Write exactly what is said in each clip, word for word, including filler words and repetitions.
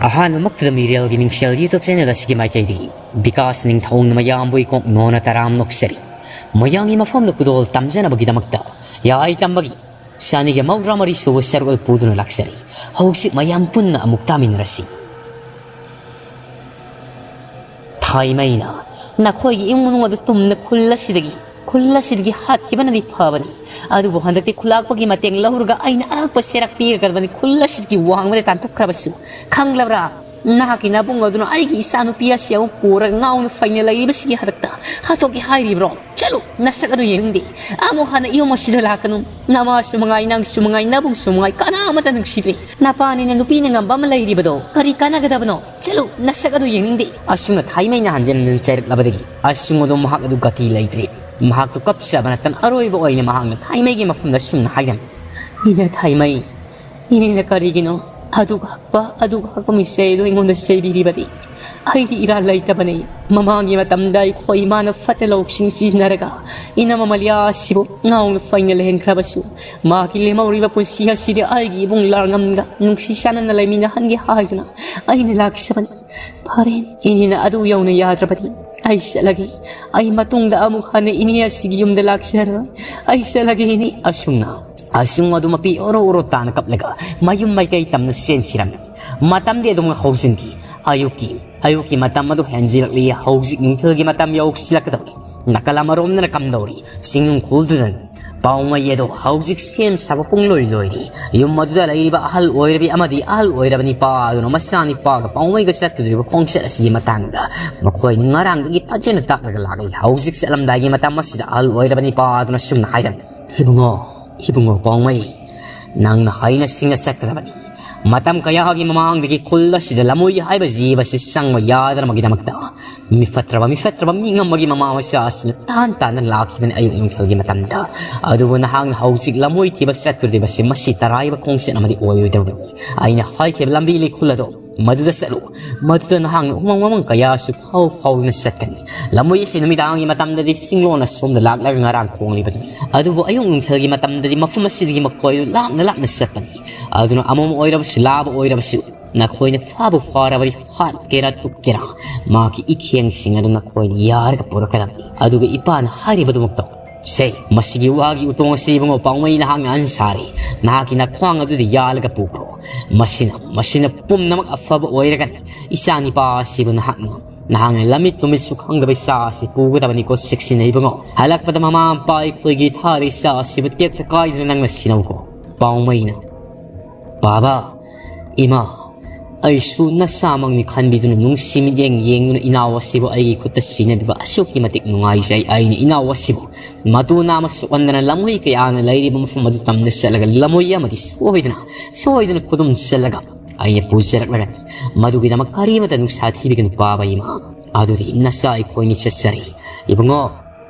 ꯑꯍꯥꯟꯕꯃꯛꯇꯗ ꯃꯤꯔꯦꯜꯒꯤ ꯃꯤꯡꯁꯦꯜ YouTube channel ꯑꯁꯤꯒꯤ ꯃꯥꯏꯀꯩꯗꯒꯤ ꯕꯤꯀꯥꯁ ꯅꯤꯡꯊꯧꯅ ꯃꯌꯥꯝꯕꯨ ꯏꯀꯣꯛ ꯅꯣꯟꯅ ꯇꯔꯥꯝ ꯅꯣꯛꯆꯔꯤ꯫ ꯃꯌꯥꯝꯒꯤ ꯃꯐꯝꯗ ꯈꯨꯗꯣꯜ ꯇꯝꯖꯅꯕꯒꯤꯗꯃꯛꯇ ꯌꯥꯏ ꯇꯝꯕꯒꯤ ꯆꯅꯤꯒ ꯃꯧꯗ꯭ꯔꯥ ꯃꯔꯤ ꯁꯨꯕ ꯁꯔꯨꯛ ꯑꯗꯨ ꯄꯨꯗꯨꯅ ꯂꯥꯛꯆꯔꯤ꯫ ꯍꯧꯖꯤꯛ ꯃꯌꯥꯝ ꯄꯨꯟꯅ ꯑꯃꯨꯛ ꯇꯥꯃꯤꯟꯅꯔꯁꯤ꯫ ꯊꯥꯏꯃꯩꯅ, "ꯅꯈꯣꯏꯒꯤ ꯏꯃꯨꯡ ꯃꯅꯨꯡ ꯑꯗꯨ ꯇꯨꯝꯅ ꯈꯨꯜ ꯑꯁꯤꯗꯒꯤ, ꯈꯨꯜ ꯑꯁꯤꯗꯒꯤ ꯍꯥꯠꯈꯤꯕꯅꯗꯤ ꯐꯕꯅꯤ꯫ ꯑꯗꯨꯕꯨ ꯍꯟꯗꯛꯇꯤ ꯈꯨꯂꯥꯛꯄꯒꯤ ꯃꯇꯦꯡ ꯂꯧꯔꯒ ꯑꯩꯅ ꯑꯉꯛꯄ ꯆꯩꯔꯥꯛ ꯄꯤꯔꯒꯗꯕꯅꯤ ꯈꯨꯜ ꯑꯁꯤꯗꯒꯤ ꯋꯥꯡꯃꯗ ꯇꯥꯟꯊꯣꯛꯈ꯭ꯔꯕꯁꯨ꯫ ꯈꯪꯂꯕ꯭ꯔꯥ? ꯅꯍꯥꯛꯀꯤ ꯅꯕꯨꯡ ꯑꯗꯨꯅ ꯑꯩꯒꯤ ꯏꯆꯥꯅꯨꯄꯤ ꯑꯁꯤ ꯑꯃꯨꯛ ꯄꯨꯔꯒ ꯉꯥꯎꯅ ꯐꯩꯅ ꯂꯩꯔꯤꯕꯁꯤꯒꯤ ꯍꯟꯗꯛꯇ ꯍꯥꯠꯇꯣꯛꯀꯦ ꯍꯥꯏꯔꯤꯕ꯭ꯔꯣ? ꯆꯠꯂꯨ, ꯅꯁꯛ ꯑꯗꯨ ꯌꯦꯡꯅꯤꯡꯗꯦ꯫ ꯑꯃꯨꯛ ꯍꯟꯅ ꯏꯌꯨꯝ ꯑꯁꯤꯗ ꯂꯥꯛꯀꯅꯨ꯫ ꯅꯃꯥꯁꯨ ꯃꯉꯥꯏ, ꯅꯪꯁꯨ ꯃꯉꯥꯏ, ꯅꯕꯨꯡꯁꯨ ꯃꯉꯥꯏ, ꯀꯅꯥ ꯑꯃꯠꯇ ꯅꯨꯡꯁꯤꯗ꯭ꯔꯦ꯫ ꯅꯄꯥꯅꯤꯅ ꯅꯨꯄꯤꯅ ꯉꯝꯕ ꯑꯃ ꯂꯩꯔꯤꯕꯗꯣ ꯀꯔꯤ ꯀꯥꯟꯅꯒꯗꯕꯅꯣ? ꯆꯠꯂꯨ, ꯅꯁꯛ ꯑꯗꯨ ꯌꯦꯡꯅꯤꯡꯗꯦ꯫" ꯑꯁꯨꯝꯅ ꯊꯥꯏꯃꯩꯅ ꯍꯟꯖꯤꯟ ꯍꯟꯖꯤꯟ ꯆꯩꯔꯛꯂꯕꯗꯒꯤ ꯑꯁꯨꯡ ꯑꯗꯨ ꯃꯍꯥꯛ ꯑꯗꯨ ꯒꯇꯤ ꯂꯩꯇ꯭ꯔꯦ꯫ ꯃꯍꯥꯛꯇꯨ ꯀꯞꯆꯕ ꯅꯠꯇꯅ ꯑꯔꯣꯏꯕ ꯑꯣꯏꯅ ꯃꯍꯥꯛꯅ ꯊꯥꯏꯃꯩꯒꯤ ꯃꯐꯝꯗ ꯑꯁꯨꯝꯅ ꯍꯥꯏꯔꯝꯃꯤ, "ꯏꯅꯦ ꯊꯥꯏꯃꯩ, ꯏꯅꯦꯅ ꯀꯔꯤꯒꯤꯅꯣ ꯑꯗꯨꯛ ꯍꯛꯄ, ꯑꯗꯨꯛ ꯍꯛꯄ ꯃꯤꯁꯦ ꯑꯗꯨ ꯑꯩꯉꯣꯟꯗ ꯆꯩꯕꯤꯔꯤꯕꯗꯤ? ꯑꯩꯗꯤ ꯏꯔꯥꯜ ꯂꯩꯇꯕꯅꯤ꯫ ꯃꯃꯥꯡꯒꯤ ꯃꯇꯝꯗ ꯑꯩꯈꯣꯏ ꯏꯃꯥꯅ ꯐꯠꯇ ꯂꯧꯁꯤꯡ ꯁꯤꯖꯤꯟꯅꯔꯒ ꯏꯅꯝꯃ ꯃꯂꯤꯌꯥ ꯑꯁꯤꯕꯨ ꯉꯥꯎꯅ ꯐꯩꯅ ꯂꯩꯍꯟꯈ꯭ꯔꯕꯁꯨ, ꯃꯍꯥꯛꯀꯤ ꯂꯦꯝꯍꯧꯔꯤꯕ ꯄꯨꯟꯁꯤ ꯑꯁꯤꯗꯤ ꯑꯩꯒꯤ ꯏꯕꯨꯡ ꯂꯥꯡꯉꯝꯒ ꯅꯨꯡꯁꯤ ꯆꯥꯟꯅꯅ ꯂꯩꯃꯤꯟꯅꯍꯟꯒꯦ ꯍꯥꯏꯗꯨꯅ ꯑꯩꯅ ꯂꯥꯛꯆꯕꯅꯤ꯫ ꯐꯔꯦ, ꯏꯅꯦꯅ ꯑꯗꯨ ꯌꯧꯅ ꯌꯥꯗ꯭ꯔꯕꯗꯤ ꯑꯩ ꯆꯠꯂꯒꯦ꯫ ꯑꯩ ꯃꯇꯨꯡꯗ ꯑꯃꯨꯛ ꯍꯟꯅ ꯏꯅꯦ ꯑꯁꯤꯒꯤ ꯌꯨꯝꯗ ꯂꯥꯛꯆꯔꯔꯣꯏ꯫ ꯑꯩ ꯆꯠꯂꯒꯦ, ꯏꯅꯦ꯫" ꯑꯁꯨꯝꯅ ꯑꯁꯨꯡ ꯑꯗꯨ ꯃꯄꯤ ꯑꯣꯔꯣ ꯑꯣꯔꯣ ꯇꯥꯅ ꯀꯞꯂꯒ ꯃꯌꯨꯝ ꯃꯥꯏꯀꯩ ꯇꯝꯅ ꯆꯦꯟꯈꯤꯔꯝꯃꯤ꯫ ꯃꯇꯝꯗꯤ ꯑꯗꯨꯝ ꯍꯧꯖꯤꯟꯈꯤ꯫ ꯑꯌꯨꯛꯀꯤ, ꯑꯌꯨꯛꯀꯤ ꯃꯇꯝ ꯑꯗꯨ ꯍꯦꯟꯖꯤꯜꯂꯛꯂꯤ꯫ ꯍꯧꯖꯤꯛ ꯅꯨꯡꯊꯤꯜꯒꯤ ꯃꯇꯝ ꯌꯧꯁꯤꯜꯂꯛꯀꯗꯧꯔꯤ꯫ ꯅꯥꯀꯜ ꯑꯃꯔꯣꯝꯗꯅ ꯀꯝꯗꯧꯔꯤ? ꯆꯤꯡꯅꯨꯡ ꯈꯨꯜꯗꯨꯗꯅꯤ꯫ ꯄꯥꯎꯃꯩ ꯑꯗꯣ ꯍꯧꯖꯤꯛ ꯁꯦꯝ ꯁꯥꯕ ꯄꯨꯡꯂꯣꯏ ꯂꯣꯏꯔꯤ꯫ ꯌꯨꯝ ꯑꯗꯨꯗ ꯂꯩꯔꯤꯕ ꯑꯍꯜ ꯑꯣꯏꯔꯕꯤ ꯑꯃꯗꯤ ꯑꯍꯜ ꯑꯣꯏꯔꯕ ꯅꯤꯄꯥ ꯑꯗꯨꯅ ꯃꯆꯥ ꯅꯤꯄꯥꯒ ꯄꯥꯎꯃꯩꯒ ꯆꯠꯀꯗꯧꯔꯤꯕ ꯈꯣꯡꯆꯠ ꯑꯁꯤꯒꯤ ꯃꯇꯥꯡꯗ ꯃꯈꯣꯏꯅ ꯉꯔꯥꯡꯗꯒꯤ ꯐꯖꯅ ꯇꯥꯛꯂꯒ ꯂꯥꯛꯂꯤ꯫ ꯍꯧꯖꯤꯛ ꯆꯠꯂꯝꯗꯥꯏꯒꯤ ꯃꯇꯝ ꯑꯁꯤꯗ ꯑꯍꯜ ꯑꯣꯏꯔꯕ ꯅꯤꯄꯥ ꯑꯗꯨꯅ ꯁꯨꯝꯅ ꯍꯥꯏꯔꯝꯃꯤ, "ꯏꯕꯨꯡꯉꯣ, ꯏꯕꯨꯡꯉꯣ ꯄꯥꯎꯃꯩ, ꯅꯪꯅ ꯍꯩꯅ ꯁꯤꯡꯅ ꯆꯠꯀꯗꯕꯅꯤ꯫ ꯃꯇꯝ ꯀꯌꯥꯒꯤ ꯃꯃꯥꯡꯗꯒꯤ ꯈꯨꯜ ꯑꯁꯤꯗ ꯂꯝꯃꯣꯏ ꯍꯥꯏꯕ ꯖꯤꯕꯁꯤ ꯆꯪꯕ ꯌꯥꯗꯅꯕꯒꯤꯗꯃꯛꯇ ꯃꯤ ꯐꯠꯇ꯭ꯔꯕ, ꯃꯤ ꯐꯠꯇ꯭ꯔꯕ ꯃꯤ ꯉꯝꯕꯒꯤ ꯃꯃꯥ ꯃꯆꯥ ꯑꯁꯤꯅ ꯇꯥꯟ ꯇꯥꯟꯅ ꯂꯥꯛꯈꯤꯕꯅꯤ ꯑꯌꯨꯛ ꯅꯨꯡꯊꯤꯜꯒꯤ ꯃꯇꯝꯗ꯫ ꯑꯗꯨꯕꯨ ꯅꯍꯥꯛꯅ ꯍꯧꯖꯤꯛ ꯂꯝꯃꯣꯏ ꯊꯤꯕ ꯆꯠꯀꯗꯧꯔꯤꯕꯁꯤ ꯃꯁꯤ ꯇꯔꯥꯏꯕ ꯈꯣꯡꯆꯠ ꯑꯃꯗꯤ ꯑꯣꯏꯔꯣꯏꯗꯧꯔꯤꯕꯅꯤ꯫ ꯑꯩꯅ ꯍꯥꯏꯈꯤꯕ ꯂꯝꯕꯤ ꯂꯩꯈꯨꯜ ꯑꯗꯣ ꯃꯗꯨꯗ ꯆꯠꯂꯨ꯫ ꯃꯗꯨꯗ ꯅꯍꯥꯛꯅ ꯎꯃꯪ ꯋꯥꯃꯪ ꯀꯌꯥꯁꯨ ꯐꯥꯎ ꯐꯥꯎꯗꯨꯅ ꯆꯠꯀꯅꯤ꯫ ꯂꯝꯃꯣꯏ ꯑꯁꯤ ꯅꯨꯃꯤꯗꯥꯡꯒꯤ ꯃꯇꯝꯗꯗꯤ ꯆꯤꯡꯂꯣꯟ ꯑꯁꯣꯝꯗ ꯂꯥꯛꯂꯒ ꯉꯔꯥꯡ ꯈꯣꯡꯂꯤꯕꯗꯨꯅꯤ꯫ ꯑꯗꯨꯕꯨ ꯑꯌꯨꯛ ꯅꯨꯡꯊꯤꯜꯒꯤ ꯃꯇꯝꯗꯗꯤ ꯃꯐꯝ ꯑꯁꯤꯗꯒꯤ ꯃꯈꯣꯏ ꯂꯥꯞꯅ ꯂꯥꯞꯅ ꯆꯠꯄꯅꯤ꯫ ꯑꯗꯨꯅ ꯑꯃꯝ ꯑꯣꯏꯔꯕꯁꯨ, ꯂꯥꯕ ꯑꯣꯏꯔꯕꯁꯨ, ꯅꯈꯣꯏꯅ ꯐꯥꯕꯨ ꯐꯥꯔꯕꯗꯤ ꯍꯥꯠꯀꯦꯔꯥ ꯇꯨꯞꯀꯦꯔꯥ, ꯃꯍꯥꯛꯀꯤ ꯏꯈꯦꯡꯁꯤꯡ ꯑꯗꯨ ꯅꯈꯣꯏꯅ ꯌꯥꯔꯒ ꯄꯨꯔꯛꯀꯗꯕꯅꯤ꯫ ꯑꯗꯨꯒ ꯏꯄꯥꯅ ꯍꯥꯏꯔꯤꯕꯗꯨꯃꯛ ꯇꯧ꯫ ꯁꯦ, ꯃꯁꯤꯒꯤ ꯋꯥꯒꯤ ꯎꯇꯣꯡ ꯑꯁꯤ ꯏꯕꯨꯡꯉꯣ ꯄꯥꯎꯃꯩ ꯅꯍꯥꯛꯅ ꯑꯟ ꯁꯥꯔꯤ꯫ ꯅꯍꯥꯛꯀꯤ ꯅꯈ꯭ꯋꯥꯡ ꯑꯗꯨꯗ ꯌꯥꯜꯂꯒ ꯄꯨꯈ꯭ꯔꯣ꯫ ꯃꯁꯤꯅ, ꯃꯁꯤꯅ ꯄꯨꯝꯅꯃꯛ ꯑꯐꯕ ꯑꯣꯏꯔꯒꯅꯤ꯫ ꯏꯆꯥ ꯅꯤꯄꯥ ꯑꯁꯤꯕꯨ ꯅꯍꯥꯛꯅ, ꯅꯍꯥꯛꯅ ꯂꯝꯃꯤꯠ ꯇꯨꯃꯤꯠꯁꯨ ꯈꯪꯗꯕ ꯏꯆꯥ ꯑꯁꯤ ꯄꯨꯒꯗꯕꯅꯤꯀꯣ, ꯆꯦꯛꯁꯤꯟꯅ ꯏꯕꯨꯡꯉꯣ꯫ ꯍꯜꯂꯛꯄꯗ ꯃꯃꯥ ꯃꯄꯥ ꯑꯩꯈꯣꯏꯒꯤ ꯊꯥꯔꯤ ꯏꯆꯥ ꯑꯁꯤꯕꯨ ꯇꯦꯛꯇ ꯀꯥꯏꯗꯅ ꯅꯪꯅ ꯁꯤꯟꯅꯧꯀꯣ꯫ ꯄꯥꯎꯃꯩꯅ, ꯕꯥꯕꯥ, ꯏꯃꯥ, ꯑꯩꯁꯨ ꯅꯆꯥꯃꯛꯅꯤ ꯈꯟꯕꯤꯗꯨꯅ ꯅꯨꯡꯁꯤ ꯃꯤꯠꯌꯦꯡ ꯌꯦꯡꯗꯨꯅ ꯏꯅꯥꯎ ꯑꯁꯤꯕꯨ ꯑꯩꯒꯤ ꯈꯨꯠꯇ ꯁꯤꯟꯅꯕꯤꯕ ꯑꯁꯨꯛꯀꯤ ꯃꯇꯤꯛ ꯅꯨꯡꯉꯥꯏꯖꯩ꯫ ꯑꯩꯅ ꯏꯅꯥꯎ ꯑꯁꯤꯕꯨ ꯃꯇꯨ ꯅꯥꯝꯃ ꯁꯣꯛꯍꯟꯗꯅ ꯂꯝꯍꯨꯏ ꯀꯌꯥꯅ ꯂꯩꯔꯤꯕ ꯃꯐꯝ ꯑꯗꯨ ꯇꯝꯅ ꯆꯠꯂꯒ ꯂꯝꯍꯨꯏ ꯑꯃꯗꯤ ꯁꯣꯏꯗꯅ, ꯁꯣꯏꯗꯅ ꯈꯨꯗꯨꯝ ꯆꯜꯂꯒ ꯑꯩꯅ ꯄꯨꯖꯔꯛꯂꯒꯅꯤ꯫ ꯃꯗꯨꯒꯤꯗꯃꯛ ꯀꯔꯤꯃꯇ ꯅꯨꯡꯁꯥ ꯊꯤꯕꯤꯒꯅꯨ ꯄꯥꯕ ꯏꯃꯥ꯫ ꯑꯗꯨꯗꯤ ꯅꯆꯥ ꯑꯩꯈꯣꯏꯅꯤ ꯆꯠꯆꯔꯤ꯫ ꯏꯕꯨꯡꯉꯣ,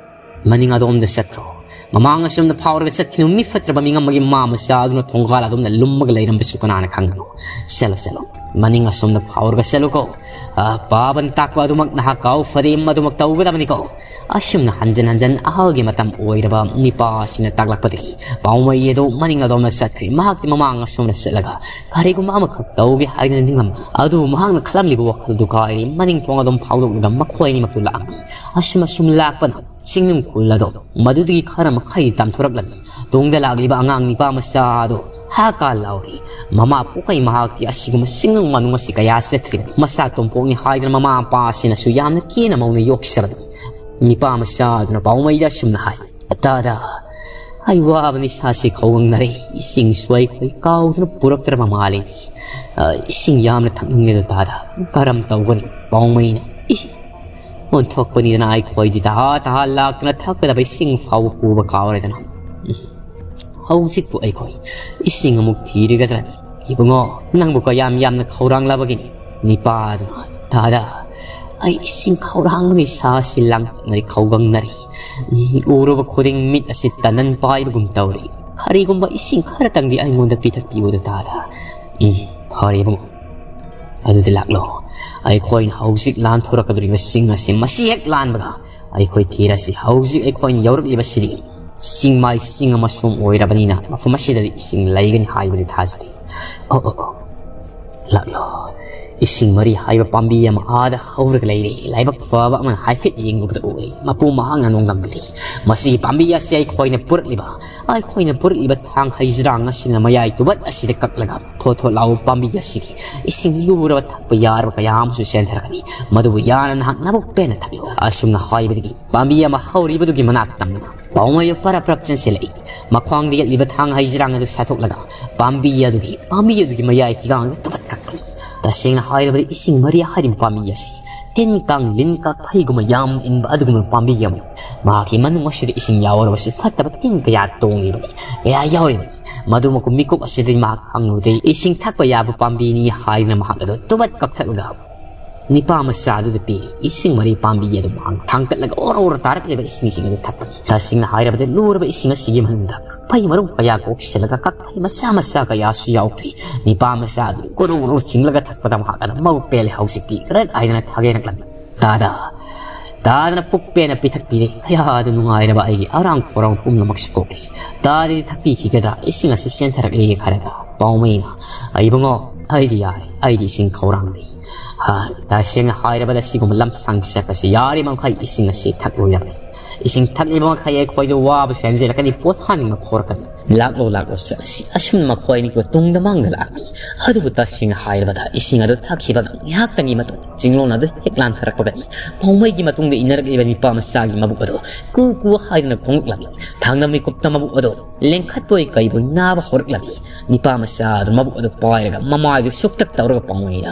ꯃꯅꯤꯡ ꯑꯗꯣꯝꯗ ꯆꯠꯈ꯭ꯔꯣ꯫ ꯃꯃꯥꯡ ꯑꯁꯣꯝꯗ ꯐꯥꯎꯔꯒ ꯆꯠꯈꯤꯅꯨ꯫ ꯃꯤ ꯐꯠꯇ꯭ꯔꯕ ꯃꯤ ꯉꯝꯃꯒꯤ ꯃꯥ ꯃꯆꯥ ꯑꯗꯨꯅ ꯊꯣꯡꯒꯥꯜ ꯑꯗꯣꯝꯗ ꯂꯨꯝꯃꯒ ꯂꯩꯔꯝꯕꯁꯨ ꯀꯅꯥꯅ ꯈꯪꯕꯅꯣ? ꯆꯠꯂꯣ, ꯆꯠꯂꯣ꯫ ꯃꯅꯤꯡ ꯑꯁꯣꯝꯗ ꯐꯥꯎꯔꯒ ꯆꯠꯂꯨꯀꯣ꯫ ꯑ, ꯄꯥꯕꯅ ꯇꯥꯛꯄ ꯑꯗꯨꯃꯛ ꯅꯍꯥꯛ ꯀꯥꯎ ꯐꯗꯦ, ꯃꯗꯨꯃꯛ ꯇꯧꯒꯗꯕꯅꯤꯀꯣ꯫ ꯑꯁꯨꯝꯅ ꯍꯟꯖꯟ ꯍꯟꯖꯟ ꯑꯍꯜꯒꯤ ꯃꯇꯝ ꯑꯣꯏꯔꯕ ꯅꯤꯄꯥ ꯑꯁꯤꯅ ꯇꯥꯛꯂꯛꯄꯗꯒꯤ ꯄꯥꯎꯃꯩ ꯑꯗꯨ ꯃꯅꯤꯡ ꯑꯗꯣꯝꯗ ꯆꯠꯈ꯭ꯔꯦ꯫ ꯃꯍꯥꯛꯇꯤ ꯃꯃꯥꯡ ꯑꯁꯣꯝꯗ ꯆꯠꯂꯒ ꯀꯔꯤꯒꯨꯝꯕ ꯑꯃꯈꯛ ꯇꯧꯒꯦ ꯍꯥꯏꯗꯨꯅ ꯅꯤꯡꯂꯝꯃꯤ꯫ ꯑꯗꯨꯕꯨ ꯃꯍꯥꯛꯅ ꯈꯜꯂꯝꯂꯤꯕ ꯋꯥꯈꯜꯗꯨ ꯀꯥꯏꯔꯦ꯫ ꯃꯅꯤꯡ ꯊꯣꯡ ꯑꯗꯨꯝ ꯐꯥꯎꯗꯣꯛꯂꯒ ꯃꯈꯣꯏ ꯑꯅꯤꯃꯛꯇꯨ ꯂꯥꯛꯂꯝꯃꯤ꯫ ꯑꯁꯨꯝ ꯑꯁꯨꯝ ꯂꯥꯛꯄꯅ ꯆꯤꯡꯅꯨꯡ ꯈꯨꯜ ꯑꯗꯣ ꯃꯗꯨꯗꯒꯤ ꯈꯔ ꯃꯈꯩ ꯇꯥꯟꯊꯣꯔꯛꯂꯝꯃꯤ꯫ ꯇꯨꯡꯗ ꯂꯥꯛꯂꯤꯕ ꯑꯉꯥꯡ ꯅꯤꯄꯥ ꯃꯆꯥ ꯑꯗꯣ ꯍꯥ ꯀꯥ ꯂꯥꯎꯔꯤ꯫ ꯃꯃꯥ ꯄꯣꯛꯄꯩ ꯃꯍꯥꯛꯇꯤ ꯑꯁꯤꯒꯨꯝꯕ ꯆꯤꯡꯅꯨꯡ ꯃꯅꯨꯡ ꯑꯁꯤ ꯀꯌꯥ ꯆꯠꯇ꯭ꯔꯤꯕꯅꯤ꯫ ꯃꯆꯥ ꯇꯣꯝꯄꯣꯛꯅꯤ ꯍꯥꯏꯗꯨꯅ ꯃꯃꯥ ꯃꯄꯥ ꯑꯁꯤꯅꯁꯨ ꯌꯥꯝꯅ ꯀꯦꯅ ꯃꯧꯅ ꯌꯣꯛꯆꯕꯅꯤ꯫ ꯅꯤꯄꯥ ꯃꯆꯥ ꯑꯗꯨꯅ ꯄꯥꯎꯃꯩꯗ ꯑꯁꯨꯝꯅ ꯍꯥꯏ, "ꯇꯥꯗ, ꯑꯩ ꯋꯥꯕꯅ ꯏꯁꯥꯁꯤ ꯈꯧꯒꯪꯅꯔꯦ꯫ ꯏꯁꯤꯡꯁꯨ ꯑꯩꯈꯣꯏ ꯀꯥꯎꯗꯨꯅ ꯄꯨꯔꯛꯇ꯭ꯔꯕ ꯃꯥꯜꯂꯤ꯫ ꯑ, ꯏꯁꯤꯡ ꯌꯥꯝꯅ ꯊꯛꯅꯤꯡꯉꯦꯗ ꯇꯥꯗ꯫ ꯀꯔꯝ ꯇꯧꯒꯅꯤ?" ꯄꯥꯎꯃꯩꯅ, "ꯏ, ꯑꯣꯟꯊꯣꯛꯄꯅꯤꯗꯅ, ꯑꯩꯈꯣꯏꯗꯤ ꯇꯍꯥ ꯇꯍꯥ ꯂꯥꯛꯇꯨꯅ ꯊꯛꯀꯗꯕ ꯏꯁꯤꯡ ꯐꯥꯎꯕ ꯄꯨꯕ ꯀꯥꯎꯔꯦꯗꯅ꯫ ꯍꯧꯖꯤꯛꯄꯨ ꯑꯩꯈꯣꯏ ꯏꯁꯤꯡ ꯑꯃꯨꯛ ꯊꯤꯔꯒꯗ꯭ꯔꯅꯤ? ꯏꯕꯨꯡꯉꯣ, ꯅꯪꯕꯨ ꯀꯌꯥꯝ ꯌꯥꯝꯅ ꯈꯧꯔꯥꯡꯂꯕꯒꯤꯅꯤ?" ꯅꯤꯄꯥꯗꯨꯅ, "ꯇꯥꯗ, ꯑꯩ ꯏꯁꯤꯡ ꯈꯧꯔꯥꯡꯕꯅ ꯏꯁꯥꯁꯤ ꯂꯥꯡꯇꯛꯅꯔꯤ, ꯈꯧꯒꯪꯅꯔꯤ꯫ ꯎꯝ, ꯎꯔꯨꯕ ꯈꯨꯗꯤꯡ ꯃꯤꯠ ꯑꯁꯤ ꯇꯅꯟ ꯄꯥꯏꯕꯒꯨꯝ ꯇꯧꯔꯤ꯫ ꯀꯔꯤꯒꯨꯝꯕ ꯏꯁꯤꯡ ꯈꯔꯇꯪꯗꯤ ꯑꯩꯉꯣꯟꯗ ꯄꯤꯊꯛꯄꯤꯌꯨꯗ ꯇꯥꯗ꯫ ꯎꯝ, ꯐꯔꯦ ꯏꯕꯨꯡꯉꯣ꯫ ꯑꯗꯨꯗꯤ ꯂꯥꯛꯂꯣ꯫ ꯑꯩꯈꯣꯏꯅ ꯍꯧꯖꯤꯛ ꯂꯥꯟꯊꯣꯔꯛꯀꯗꯧꯔꯤꯕ ꯆꯤꯡ ꯑꯁꯤ ꯃꯁꯤ ꯍꯦꯛ ꯂꯥꯟꯕꯒ ꯑꯩꯈꯣꯏ ꯊꯤꯔꯁꯤ꯫ ꯍꯧꯖꯤꯛ ꯑꯩꯈꯣꯏꯅ ꯌꯧꯔꯛꯂꯤꯕꯁꯤꯗꯤ ꯆꯤꯡꯃꯥꯏ ꯆꯤꯡ ꯑꯃꯁꯨ ꯑꯣꯏꯔꯕꯅꯤꯅ ꯃꯐꯝ ꯑꯁꯤꯗꯗꯤ ꯏꯁꯤꯡ ꯂꯩꯒꯅꯤ ꯍꯥꯏꯕꯗꯤ ꯊꯥꯖꯗꯦ꯫ ꯑꯣ, ꯑꯣ, ꯑꯣ꯫ "ꯂꯥꯛꯂꯣ, ꯏꯁꯤꯡ ꯃꯔꯤ ꯍꯥꯏꯕ ꯄꯥꯝꯕꯤ ꯑꯃ ꯑꯥꯗ ꯍꯧꯔꯒ ꯂꯩꯔꯦ꯫ ꯂꯥꯏꯕꯛ ꯐꯕ ꯑꯃꯅ ꯍꯥꯏꯐꯦꯠ ꯌꯦꯡꯂꯨꯕꯗ ꯎꯏ꯫ ꯃꯄꯨ ꯃꯍꯥꯛꯅ ꯅꯣꯡꯗꯝꯂꯤ꯫ ꯃꯁꯤꯒꯤ ꯄꯥꯝꯕꯤ ꯑꯁꯤ ꯑꯩꯈꯣꯏꯅ ꯄꯨꯔꯛꯂꯤꯕ, ꯑꯩꯈꯣꯏꯅ ꯄꯨꯔꯛꯂꯤꯕ ꯊꯥꯡ ꯍꯩꯖꯤꯔꯥꯡ ꯑꯁꯤꯅ ꯃꯌꯥꯏ ꯇꯨꯕꯠ ꯑꯁꯤꯗ ꯀꯛꯂꯒ ꯊꯣꯠ ꯊꯣꯠ ꯂꯥꯎꯕ ꯄꯥꯝꯕꯤ ꯑꯁꯤꯒꯤ ꯏꯁꯤꯡ ꯂꯨꯔꯕ ꯊꯛꯄ ꯌꯥꯔꯕ ꯀꯌꯥ ꯑꯃꯁꯨ ꯆꯦꯟꯊꯔꯛꯀꯅꯤ꯫ ꯃꯗꯨꯕꯨ ꯌꯥꯅ ꯅꯍꯥꯛ ꯅꯕꯨꯛ ꯄꯦꯟꯅ ꯊꯛꯂꯣ"꯫ ꯑꯁꯨꯝꯅ ꯍꯥꯏꯕꯗꯒꯤ ꯄꯥꯝꯕꯤ ꯑꯃ ꯍꯧꯔꯤꯕꯗꯨꯒꯤ ꯃꯅꯥꯛ ꯇꯝꯅ ꯄꯥꯎꯃꯩ ꯄꯔꯞ ꯄꯔꯞ ꯆꯦꯟꯁꯤꯜꯂꯛꯏ꯫ ꯃꯈ꯭ꯋꯥꯡꯗ ꯌꯦꯠꯂꯤꯕ ꯊꯥꯡ ꯍꯩꯖꯤꯔꯥꯡ ꯑꯗꯨ ꯁꯥꯊꯣꯛꯂꯒ ꯄꯥꯝꯕꯤ ꯑꯗꯨꯒꯤ, ꯄꯥꯝꯕꯤ ꯑꯗꯨꯒꯤ ꯃꯌꯥꯏ ꯊꯤꯒꯥꯡꯗ ꯇꯨꯕꯠ ꯀꯛꯄꯅꯤ꯫ ꯇꯁꯦꯡꯅ ꯍꯥꯏꯔꯕꯗ ꯏꯁꯤꯡ ꯃꯔꯤ ꯍꯥꯏꯔꯤꯕ ꯄꯥꯝꯕꯤ ꯑꯁꯤ ꯇꯤꯟ ꯀꯥꯡ ꯂꯤꯟ ꯀꯥꯛꯐꯩꯒꯨꯝꯕ ꯌꯥꯝꯅ ꯏꯟꯕ ꯑꯗꯨꯒꯨꯝꯕ ꯄꯥꯝꯕꯤ ꯑꯃꯅꯤ꯫ ꯃꯍꯥꯛꯀꯤ ꯃꯅꯨꯡ ꯑꯁꯤꯗ ꯏꯁꯤꯡ ꯌꯥꯎꯔꯕꯁꯨ ꯐꯠꯇꯕ ꯇꯤꯟ ꯀꯌꯥ ꯇꯣꯡꯂꯤꯕꯅꯤ, ꯀꯌꯥ ꯌꯥꯎꯔꯤꯕꯅꯤ꯫ ꯃꯗꯨꯃꯛꯄꯨ ꯃꯤꯀꯨꯞ ꯑꯁꯤꯗꯒꯤ ꯃꯍꯥꯛ ꯈꯪꯂꯨꯗꯦ꯫ ꯏꯁꯤꯡ ꯊꯛꯄ ꯌꯥꯕ ꯄꯥꯝꯕꯤꯅꯤ ꯍꯥꯏꯗꯨꯅ ꯃꯍꯥꯛ ꯑꯗꯨ ꯇꯨꯕꯠ ꯀꯛꯊꯠꯂꯒ ꯅꯤꯄꯥ ꯃꯆꯥ ꯑꯗꯨꯗ ꯄꯤꯔꯤ꯫ ꯏꯁꯤꯡ ꯃꯔꯤ ꯄꯥꯝꯕꯤ ꯑꯗꯨ ꯃꯍꯥꯛ ꯊꯥꯡꯀꯠꯂꯒ ꯑꯣꯔ ꯑꯣꯔ ꯇꯥꯔꯛꯂꯤꯕ ꯏꯁꯤꯡꯁꯤꯡ ꯑꯗꯨ ꯊꯛꯄꯅꯤ꯫ ꯇꯁꯦꯡꯅ ꯍꯥꯏꯔꯕꯗ ꯂꯨꯔꯕ ꯏꯁꯤꯡ ꯑꯁꯤꯒꯤ ꯃꯅꯨꯡꯗ ꯀꯛꯐꯩ ꯃꯔꯨꯝ ꯀꯌꯥ ꯀꯣꯛꯁꯤꯜꯂꯒ ꯀꯛꯐꯩ ꯃꯆꯥ ꯃꯆꯥ ꯀꯌꯥꯁꯨ ꯌꯥꯎꯈ꯭ꯔꯤ꯫ ꯅꯤꯄꯥ ꯃꯆꯥ ꯑꯗꯨ ꯒꯨꯔꯨ ꯒꯨꯔꯨ ꯆꯤꯡꯂꯒ ꯊꯛꯄꯗ ꯃꯍꯥꯛ ꯑꯗꯨ ꯃꯕꯨꯛ ꯄꯦꯜꯂꯦ ꯍꯧꯖꯤꯛꯇꯤ꯫ ꯀꯔꯛ ꯍꯥꯏꯗꯅ ꯊꯥꯒꯦꯔꯛꯂꯝꯃꯤ꯫ ꯇꯥꯗ, ꯇꯥꯗꯅ ꯄꯨꯛ ꯄꯦꯟꯅ ꯄꯤꯊꯛꯄꯤꯔꯦ꯫ ꯀꯌꯥꯗ ꯅꯨꯡꯉꯥꯏꯔꯕ ꯑꯩꯒꯤ ꯑꯔꯥꯡ ꯈꯧꯔꯥꯡ ꯄꯨꯝꯅꯃꯛꯁꯨ ꯀꯣꯛꯂꯦ꯫ ꯇꯥꯗꯗꯤ ꯊꯛꯄꯤꯈꯤꯒꯗ꯭ꯔꯥ? ꯏꯁꯤꯡ ꯑꯁꯤ ꯆꯦꯟꯊꯔꯛꯂꯦ ꯈꯔꯒ꯫ ꯄꯥꯎꯃꯩꯅ, "ꯏꯕꯨꯡꯉꯣ, ꯑꯩꯗꯤ ꯌꯥꯔꯦ, ꯑꯩꯗꯤ ꯏꯁꯤꯡ ꯈꯧꯔꯥꯡꯗꯦ꯫ ꯍꯥ, ꯇꯁꯦꯡꯅ ꯍꯥꯏꯔꯕꯗ ꯁꯤꯒꯨꯝꯕ ꯂꯝꯁꯥꯡ ꯆꯠꯄꯁꯤ ꯌꯥꯔꯤꯕ ꯃꯈꯩ ꯏꯁꯤꯡ ꯑꯁꯤ ꯊꯛꯂꯣꯏꯗꯕꯅꯤ꯫ ꯏꯁꯤꯡ ꯊꯛꯂꯤꯕ ꯃꯈꯩ ꯑꯩꯈꯣꯏꯗ ꯋꯥꯕꯁꯨ ꯍꯦꯟꯖꯤꯜꯂꯛꯀꯅꯤ, ꯄꯣꯊꯥꯅꯤꯡꯕ ꯈꯣꯔꯛꯀꯅꯤ꯫ ꯂꯥꯛꯂꯣ, ꯂꯥꯛꯂꯣ, ꯆꯠꯂꯁꯤ"꯫ ꯑꯁꯨꯝꯅ ꯃꯈꯣꯏ ꯑꯅꯤꯗꯨ ꯇꯨꯡꯗ ꯃꯥꯡꯗ ꯂꯥꯛꯂꯤ꯫ ꯑꯗꯨꯕꯨ ꯇꯁꯦꯡꯅ ꯍꯥꯏꯔꯕꯗ ꯏꯁꯤꯡ ꯑꯗꯨ ꯊꯛꯈꯤꯕꯒ ꯉꯥꯏꯍꯥꯛꯇꯪꯒꯤ ꯃꯇꯨꯡ ꯆꯤꯡꯂꯣꯟ ꯑꯗꯨ ꯍꯦꯛ ꯂꯥꯟꯊꯔꯛꯄꯒꯅꯤ ꯄꯥꯎꯃꯩꯒꯤ ꯃꯇꯨꯡꯗ ꯏꯟꯅꯔꯛꯂꯤꯕ ꯅꯤꯄꯥ ꯃꯆꯥꯒꯤ ꯃꯕꯨꯛ ꯑꯗꯨ ꯀꯨ ꯀꯨ ꯍꯥꯏꯗꯨꯅ ꯈꯣꯡꯂꯛꯂꯝꯃꯤ꯫ ꯊꯥꯡꯗ ꯃꯤꯀꯨꯞꯇ ꯃꯕꯨꯛ ꯑꯗꯨ ꯂꯦꯡꯈꯠꯄꯣꯏ ꯀꯩꯕꯣꯏ ꯅꯥꯕ ꯍꯧꯔꯛꯂꯝꯃꯤ꯫ ꯅꯤꯄꯥ ꯃꯆꯥ ꯑꯗꯨ ꯃꯕꯨꯛ ꯑꯗꯨ ꯄꯥꯏꯔꯒ ꯃꯃꯥꯏꯗꯨ ꯁꯨꯛꯇꯛ ꯇꯧꯔꯒ ꯄꯥꯎꯃꯩꯅ,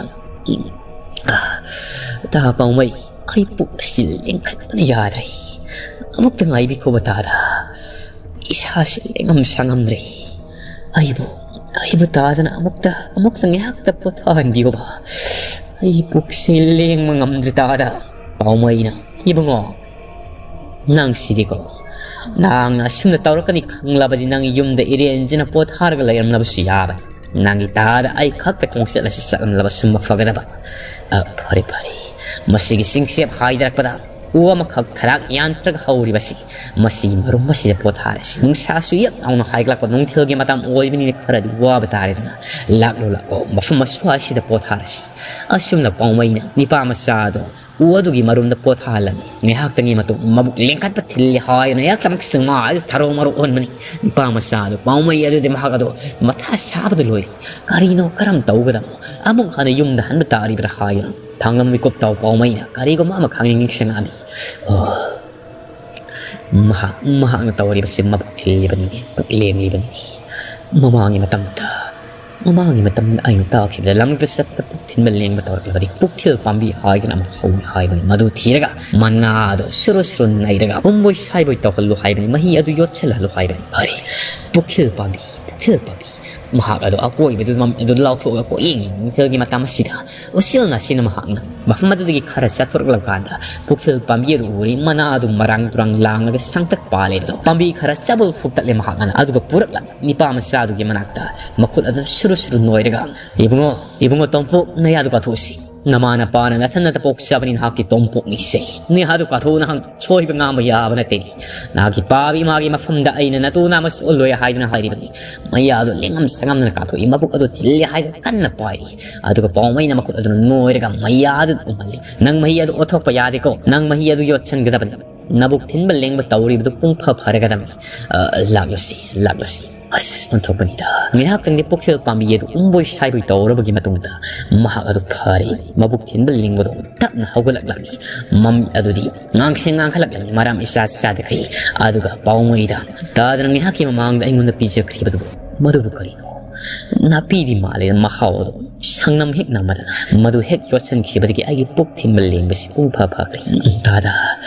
"ꯎꯝ, ꯑꯥ, ꯇꯥ ꯄꯥꯎꯃꯩ, ꯑꯩ ꯄꯨꯛ ꯑꯁꯤ ꯂꯦꯡꯈꯠꯄꯅ ꯌꯥꯗ꯭ꯔꯦ꯫ ꯑꯃꯨꯛꯇ ꯉꯥꯏꯕꯤꯈꯣꯕ ꯇꯥꯗ꯫ ꯏꯁꯥꯁꯤ ꯂꯦꯡꯉꯝ ꯁꯥꯉꯝꯗ꯭ꯔꯦ꯫ ꯑꯩꯕꯨ, ꯑꯩꯕꯨ ꯇꯥꯗꯅ ꯑꯃꯨꯛꯇ, ꯑꯃꯨꯛꯇ ꯉꯥꯏꯍꯥꯛꯇ ꯄꯣꯊꯥꯍꯟꯕꯤꯌꯣꯕ꯫ ꯑꯩ ꯄꯨꯛꯁꯤ ꯂꯦꯡꯕ ꯉꯝꯗ꯭ꯔꯦ ꯇꯥꯗ"꯫ ꯄꯥꯎꯃꯩꯅ, "ꯏꯕꯨꯡꯉꯣ, ꯅꯪꯁꯤꯗꯤꯀꯣ, ꯅꯍꯥꯛꯅ ꯑꯁꯨꯝꯅ ꯇꯧꯔꯛꯀꯅꯤ ꯈꯪꯂꯕꯗꯤ ꯅꯪ ꯌꯨꯝꯗ ꯏꯔꯦꯟꯖꯅ ꯄꯣꯊꯥꯔꯒ ꯂꯩꯔꯝꯂꯕꯁꯨ ꯌꯥꯕꯅꯤ꯫ ꯅꯪꯒꯤ ꯇꯥꯗ ꯑꯩ ꯈꯛꯇ ꯈꯣꯡꯆꯠ ꯑꯁꯤ ꯆꯠꯂꯝꯂꯕ ꯁꯨꯝꯕ ꯐꯒꯗꯕ"꯫ ꯑ, ꯐꯔꯦ, ꯐꯔꯦ꯫ ꯃꯁꯤꯒꯤ ꯆꯤꯡꯆꯦꯞ ꯍꯥꯏꯗꯔꯛꯄꯗ ꯎ ꯑꯃꯈꯛ ꯊꯔꯥꯛ ꯌꯥꯟꯊꯔꯒ ꯍꯧꯔꯤꯕꯁꯤ, ꯃꯁꯤꯒꯤ ꯃꯔꯨꯝ ꯑꯁꯤꯗ ꯄꯣꯊꯥꯔꯁꯤ꯫ ꯅꯨꯡꯁꯥꯁꯨ ꯌꯛ ꯂꯥꯎꯅ ꯍꯥꯏꯒꯠꯂꯛꯄ ꯅꯨꯡꯊꯤꯜꯒꯤ ꯃꯇꯝ ꯑꯣꯏꯕꯅꯤꯅ ꯈꯔꯗꯤ ꯋꯥꯕ ꯇꯥꯔꯦꯗꯅ꯫ ꯂꯥꯛꯂꯣ, ꯂꯥꯛꯂꯣ, ꯃꯐꯝ ꯑꯁ꯭ꯋꯥꯏꯁꯤꯗ ꯄꯣꯊꯥꯔꯁꯤ꯫ ꯑꯁꯨꯝꯅ ꯄꯥꯎꯃꯩꯅ ꯅꯤꯄꯥ ꯃꯆꯥ ꯑꯗꯣ ꯎ ꯑꯗꯨꯒꯤ ꯃꯔꯨꯝꯗ ꯄꯣꯊꯥꯍꯜꯂꯝꯃꯤ꯫ ꯉꯥꯏꯍꯥꯛꯇꯪꯒꯤ ꯃꯇꯨꯡ ꯃꯕꯨꯛ ꯂꯦꯡꯈꯠꯄ ꯊꯤꯜꯂꯤ ꯍꯥꯏꯗꯨꯅ ꯍꯦꯛꯇꯃꯛ ꯁꯨꯃꯥꯏꯗꯨ ꯊꯔꯣ ꯃꯔꯣ ꯑꯣꯟꯕꯅꯤ꯫ ꯅꯤꯄꯥ ꯃꯆꯥ ꯑꯗꯨ ꯄꯥꯎꯃꯩ ꯑꯗꯨꯗꯤ ꯃꯍꯥꯛ ꯑꯗꯣ ꯃꯊꯥ ꯁꯥꯕꯗ ꯂꯣꯏꯔꯦ꯫ ꯀꯔꯤꯅꯣ, ꯀꯔꯝ ꯇꯧꯒꯗꯕꯅꯣ? ꯑꯃꯨꯛ ꯍꯟꯅ ꯌꯨꯝꯗ ꯍꯟꯕ ꯇꯥꯔꯤꯕ꯭ꯔꯥ ꯍꯥꯏꯗꯨꯅ ꯊꯥꯡꯂꯝ ꯃꯤꯀꯨꯞ ꯇꯧ ꯄꯥꯎꯃꯩꯅ ꯀꯔꯤꯒꯨꯝꯕ ꯑꯃ ꯈꯪꯅꯤꯡ ꯅꯤꯡꯁꯤꯡꯉꯛꯑꯝꯃꯤ꯫ ꯑꯣ, ꯃꯍꯥꯛ, ꯃꯍꯥꯛꯅ ꯇꯧꯔꯤꯕꯁꯤ ꯃꯕꯨꯛ ꯊꯤꯜꯂꯤꯕꯅꯤꯅꯦ, ꯄꯨꯛ ꯂꯦꯝꯂꯤꯕꯅꯤꯅꯦ꯫ ꯃꯃꯥꯡꯒꯤ ꯃꯇꯝꯗ, ꯃꯃꯥꯡꯒꯤ ꯃꯇꯝꯗ ꯑꯩꯅ ꯇꯥꯈꯤꯕꯗ ꯂꯝꯂꯛꯇ ꯆꯠꯄ ꯄꯨꯛ ꯊꯤꯟꯕ ꯂꯦꯡꯕ ꯇꯧꯔꯛꯂꯕꯗꯤ ꯄꯨꯛꯊꯤꯜ ꯄꯥꯝꯕꯤ ꯍꯥꯏꯗꯅ ꯑꯃ ꯍꯧꯏ ꯍꯥꯏꯕꯅꯤ꯫ ꯃꯗꯨ ꯊꯤꯔꯒ ꯃꯅꯥ ꯑꯗꯨ ꯁꯨꯔꯨ ꯁꯨꯔꯨ ꯅꯩꯔꯒ ꯎꯝꯕꯣꯏ ꯁꯥꯏꯕꯣꯏ ꯇꯧꯍꯜꯂꯨ ꯍꯥꯏꯕꯅꯤ, ꯃꯍꯤ ꯑꯗꯨ ꯌꯣꯠꯁꯤꯜꯍꯜꯂꯨ ꯍꯥꯏꯕꯅꯤ꯫ ꯐꯔꯦ, ꯄꯨꯛꯊꯤꯜ ꯄꯥꯝꯕꯤ, ꯄꯨꯛꯊꯤꯜ ꯄꯥꯝꯕꯤ꯫ ꯃꯍꯥꯛ ꯑꯗꯨ ꯑꯀꯣꯏꯕꯗꯨ ꯃꯝ-, ꯑꯗꯨ ꯂꯥꯎꯊꯣꯛꯑꯒ ꯀꯣꯌꯦꯡ ꯌꯦꯡꯊꯤꯜꯒꯤ ꯃꯇꯝ ꯑꯁꯤꯗ ꯎꯆꯦꯜ ꯅꯥꯁꯤꯅ ꯃꯍꯥꯛꯅ ꯃꯐꯝ ꯑꯗꯨꯗꯒꯤ ꯈꯔ ꯆꯠꯊꯣꯔꯛꯂꯕ ꯀꯥꯟꯗ ꯄꯨꯛꯊꯤꯜ ꯄꯥꯝꯕꯤ ꯑꯗꯨ ꯎꯔꯦ꯫ ꯃꯅꯥ ꯑꯗꯨ ꯃꯔꯥꯡ ꯇꯨꯔꯥꯡ ꯂꯥꯡꯂꯒ ꯁꯥꯡꯇꯛ ꯄꯥꯜꯂꯦꯕꯗꯣ ꯄꯥꯝꯕꯤ ꯈꯔ ꯆꯕꯨꯜ ꯐꯨꯛꯇꯠꯂꯦ ꯃꯍꯥꯛꯅ꯫ ꯑꯗꯨꯒ ꯄꯨꯔꯛꯂꯝꯃꯤ ꯅꯤꯄꯥ ꯃꯆꯥ ꯑꯗꯨꯒꯤ ꯃꯅꯥꯛꯇ ꯃꯈꯨꯠ ꯑꯗꯨ ꯁꯨꯔꯨ ꯁꯨꯔꯨ ꯅꯣꯏꯔꯒ, "ꯏꯕꯨꯡꯉꯣ, ꯏꯕꯨꯡꯉꯣ ꯇꯣꯝꯄꯣꯛ, ꯅꯌꯥꯗꯨ ꯀꯥꯊꯣꯛꯎꯁꯤ꯫ ꯅꯃꯥ ꯅꯄꯥꯅ ꯅꯊꯟꯅꯇ ꯄꯣꯛꯆꯕꯅꯤ, ꯅꯍꯥꯛꯀꯤ ꯇꯣꯝꯄꯣꯛꯅꯤꯁꯦ꯫ ꯅꯌꯥꯗꯨ ꯀꯥꯊꯣꯛꯎ, ꯅꯍꯥꯛ ꯁꯣꯏꯕ ꯉꯥꯝꯕ ꯌꯥꯕ ꯅꯠꯇꯦ꯫ ꯅꯍꯥꯛꯀꯤ ꯄꯥꯕ ꯏꯃꯥꯒꯤ ꯃꯐꯝꯗ ꯑꯩꯅ ꯅꯇꯨ ꯅꯥꯝꯃ ꯁꯣꯛꯍꯜꯂꯣꯏ ꯍꯥꯏꯗꯨꯅ ꯍꯥꯏꯔꯤꯕꯅꯤ꯫" ꯃꯌꯥ ꯑꯗꯨ ꯂꯦꯡꯉꯝ ꯁꯉꯝꯗꯅ ꯀꯥꯊꯣꯛꯏ, ꯃꯕꯨꯛ ꯑꯗꯨ ꯊꯤꯜꯂꯤ ꯍꯥꯏꯗꯨꯅ ꯀꯟꯅ ꯄꯥꯏꯔꯤ꯫ ꯑꯗꯨꯒ ꯄꯥꯎꯃꯩꯅ ꯃꯈꯨꯠ ꯑꯗꯨꯅ ꯅꯣꯏꯔꯒ ꯃꯩꯌꯥꯗꯨ ꯎꯝꯍꯜꯂꯤ꯫ "ꯅꯪ ꯃꯍꯤ ꯑꯗꯨ ꯑꯣꯠꯊꯣꯛꯄ ꯌꯥꯗꯦꯀꯣ꯫ ꯅꯪ ꯃꯍꯤ ꯑꯗꯨ ꯌꯣꯠꯁꯤꯟꯒꯗꯕꯅꯤ꯫ ꯅꯕꯨꯛ ꯊꯤꯟꯕ ꯂꯦꯡꯕ ꯇꯧꯔꯤꯕꯗꯨ ꯄꯨꯡ ꯐ ꯐꯔꯒꯗꯕꯅꯤ꯫ ꯑ, ꯂꯥꯛꯂꯁꯤ, ꯂꯥꯛꯂꯁꯤ꯫" ꯑꯁ, ꯑꯣꯟꯊꯣꯛꯄꯅꯤꯗ꯫ ꯉꯥꯏꯍꯥꯛꯇꯪꯗꯤ ꯄꯨꯛꯊꯤꯜ ꯄꯥꯝꯕꯤ ꯑꯗꯨ ꯎꯝꯕꯣꯏ ꯁꯥꯏꯕꯣꯏ ꯇꯧꯔꯕꯒꯤ ꯃꯇꯨꯡꯗ ꯃꯍꯥꯛ ꯑꯗꯨ ꯐꯔꯦ꯫ ꯃꯕꯨꯛ ꯊꯤꯟꯕ ꯂꯦꯡꯕꯗꯨ ꯇꯞꯅ ꯍꯧꯒꯠꯂꯛꯂꯝꯃꯤ꯫ ꯃꯃꯤꯠ ꯑꯗꯨꯗꯤ ꯉꯥꯡꯁꯦ ꯉꯥꯡꯈꯠꯂꯛꯂꯝꯃꯤ, ꯃꯔꯝ ꯏꯆꯥ ꯆꯥꯗꯈꯩ꯫ ꯑꯗꯨꯒ ꯄꯥꯎꯃꯩꯗ ꯇꯥꯗꯅ ꯉꯥꯏꯍꯥꯛꯀꯤ ꯃꯃꯥꯡꯗ ꯑꯩꯉꯣꯟꯗ ꯄꯤꯖꯈ꯭ꯔꯤꯕꯗꯨꯕꯨ, ꯃꯗꯨꯕꯨ ꯀꯔꯤꯅꯣ? ꯅꯥꯄꯤꯗꯤ ꯃꯥꯜꯂꯦ, ꯃꯍꯥꯎ ꯑꯗꯨ ꯁꯪꯅꯝ ꯍꯦꯛ ꯅꯝꯃꯗꯅ꯫ ꯃꯗꯨ ꯍꯦꯛ ꯌꯣꯠꯁꯤꯟꯈꯤꯕꯗꯒꯤ ꯑꯩꯒꯤ ꯄꯨꯛ ꯊꯤꯟꯕ ꯂꯦꯡꯕꯁꯤ ꯄꯨꯡ ꯐ ꯐꯈ꯭ꯔꯦ꯫ ꯇꯥꯗ,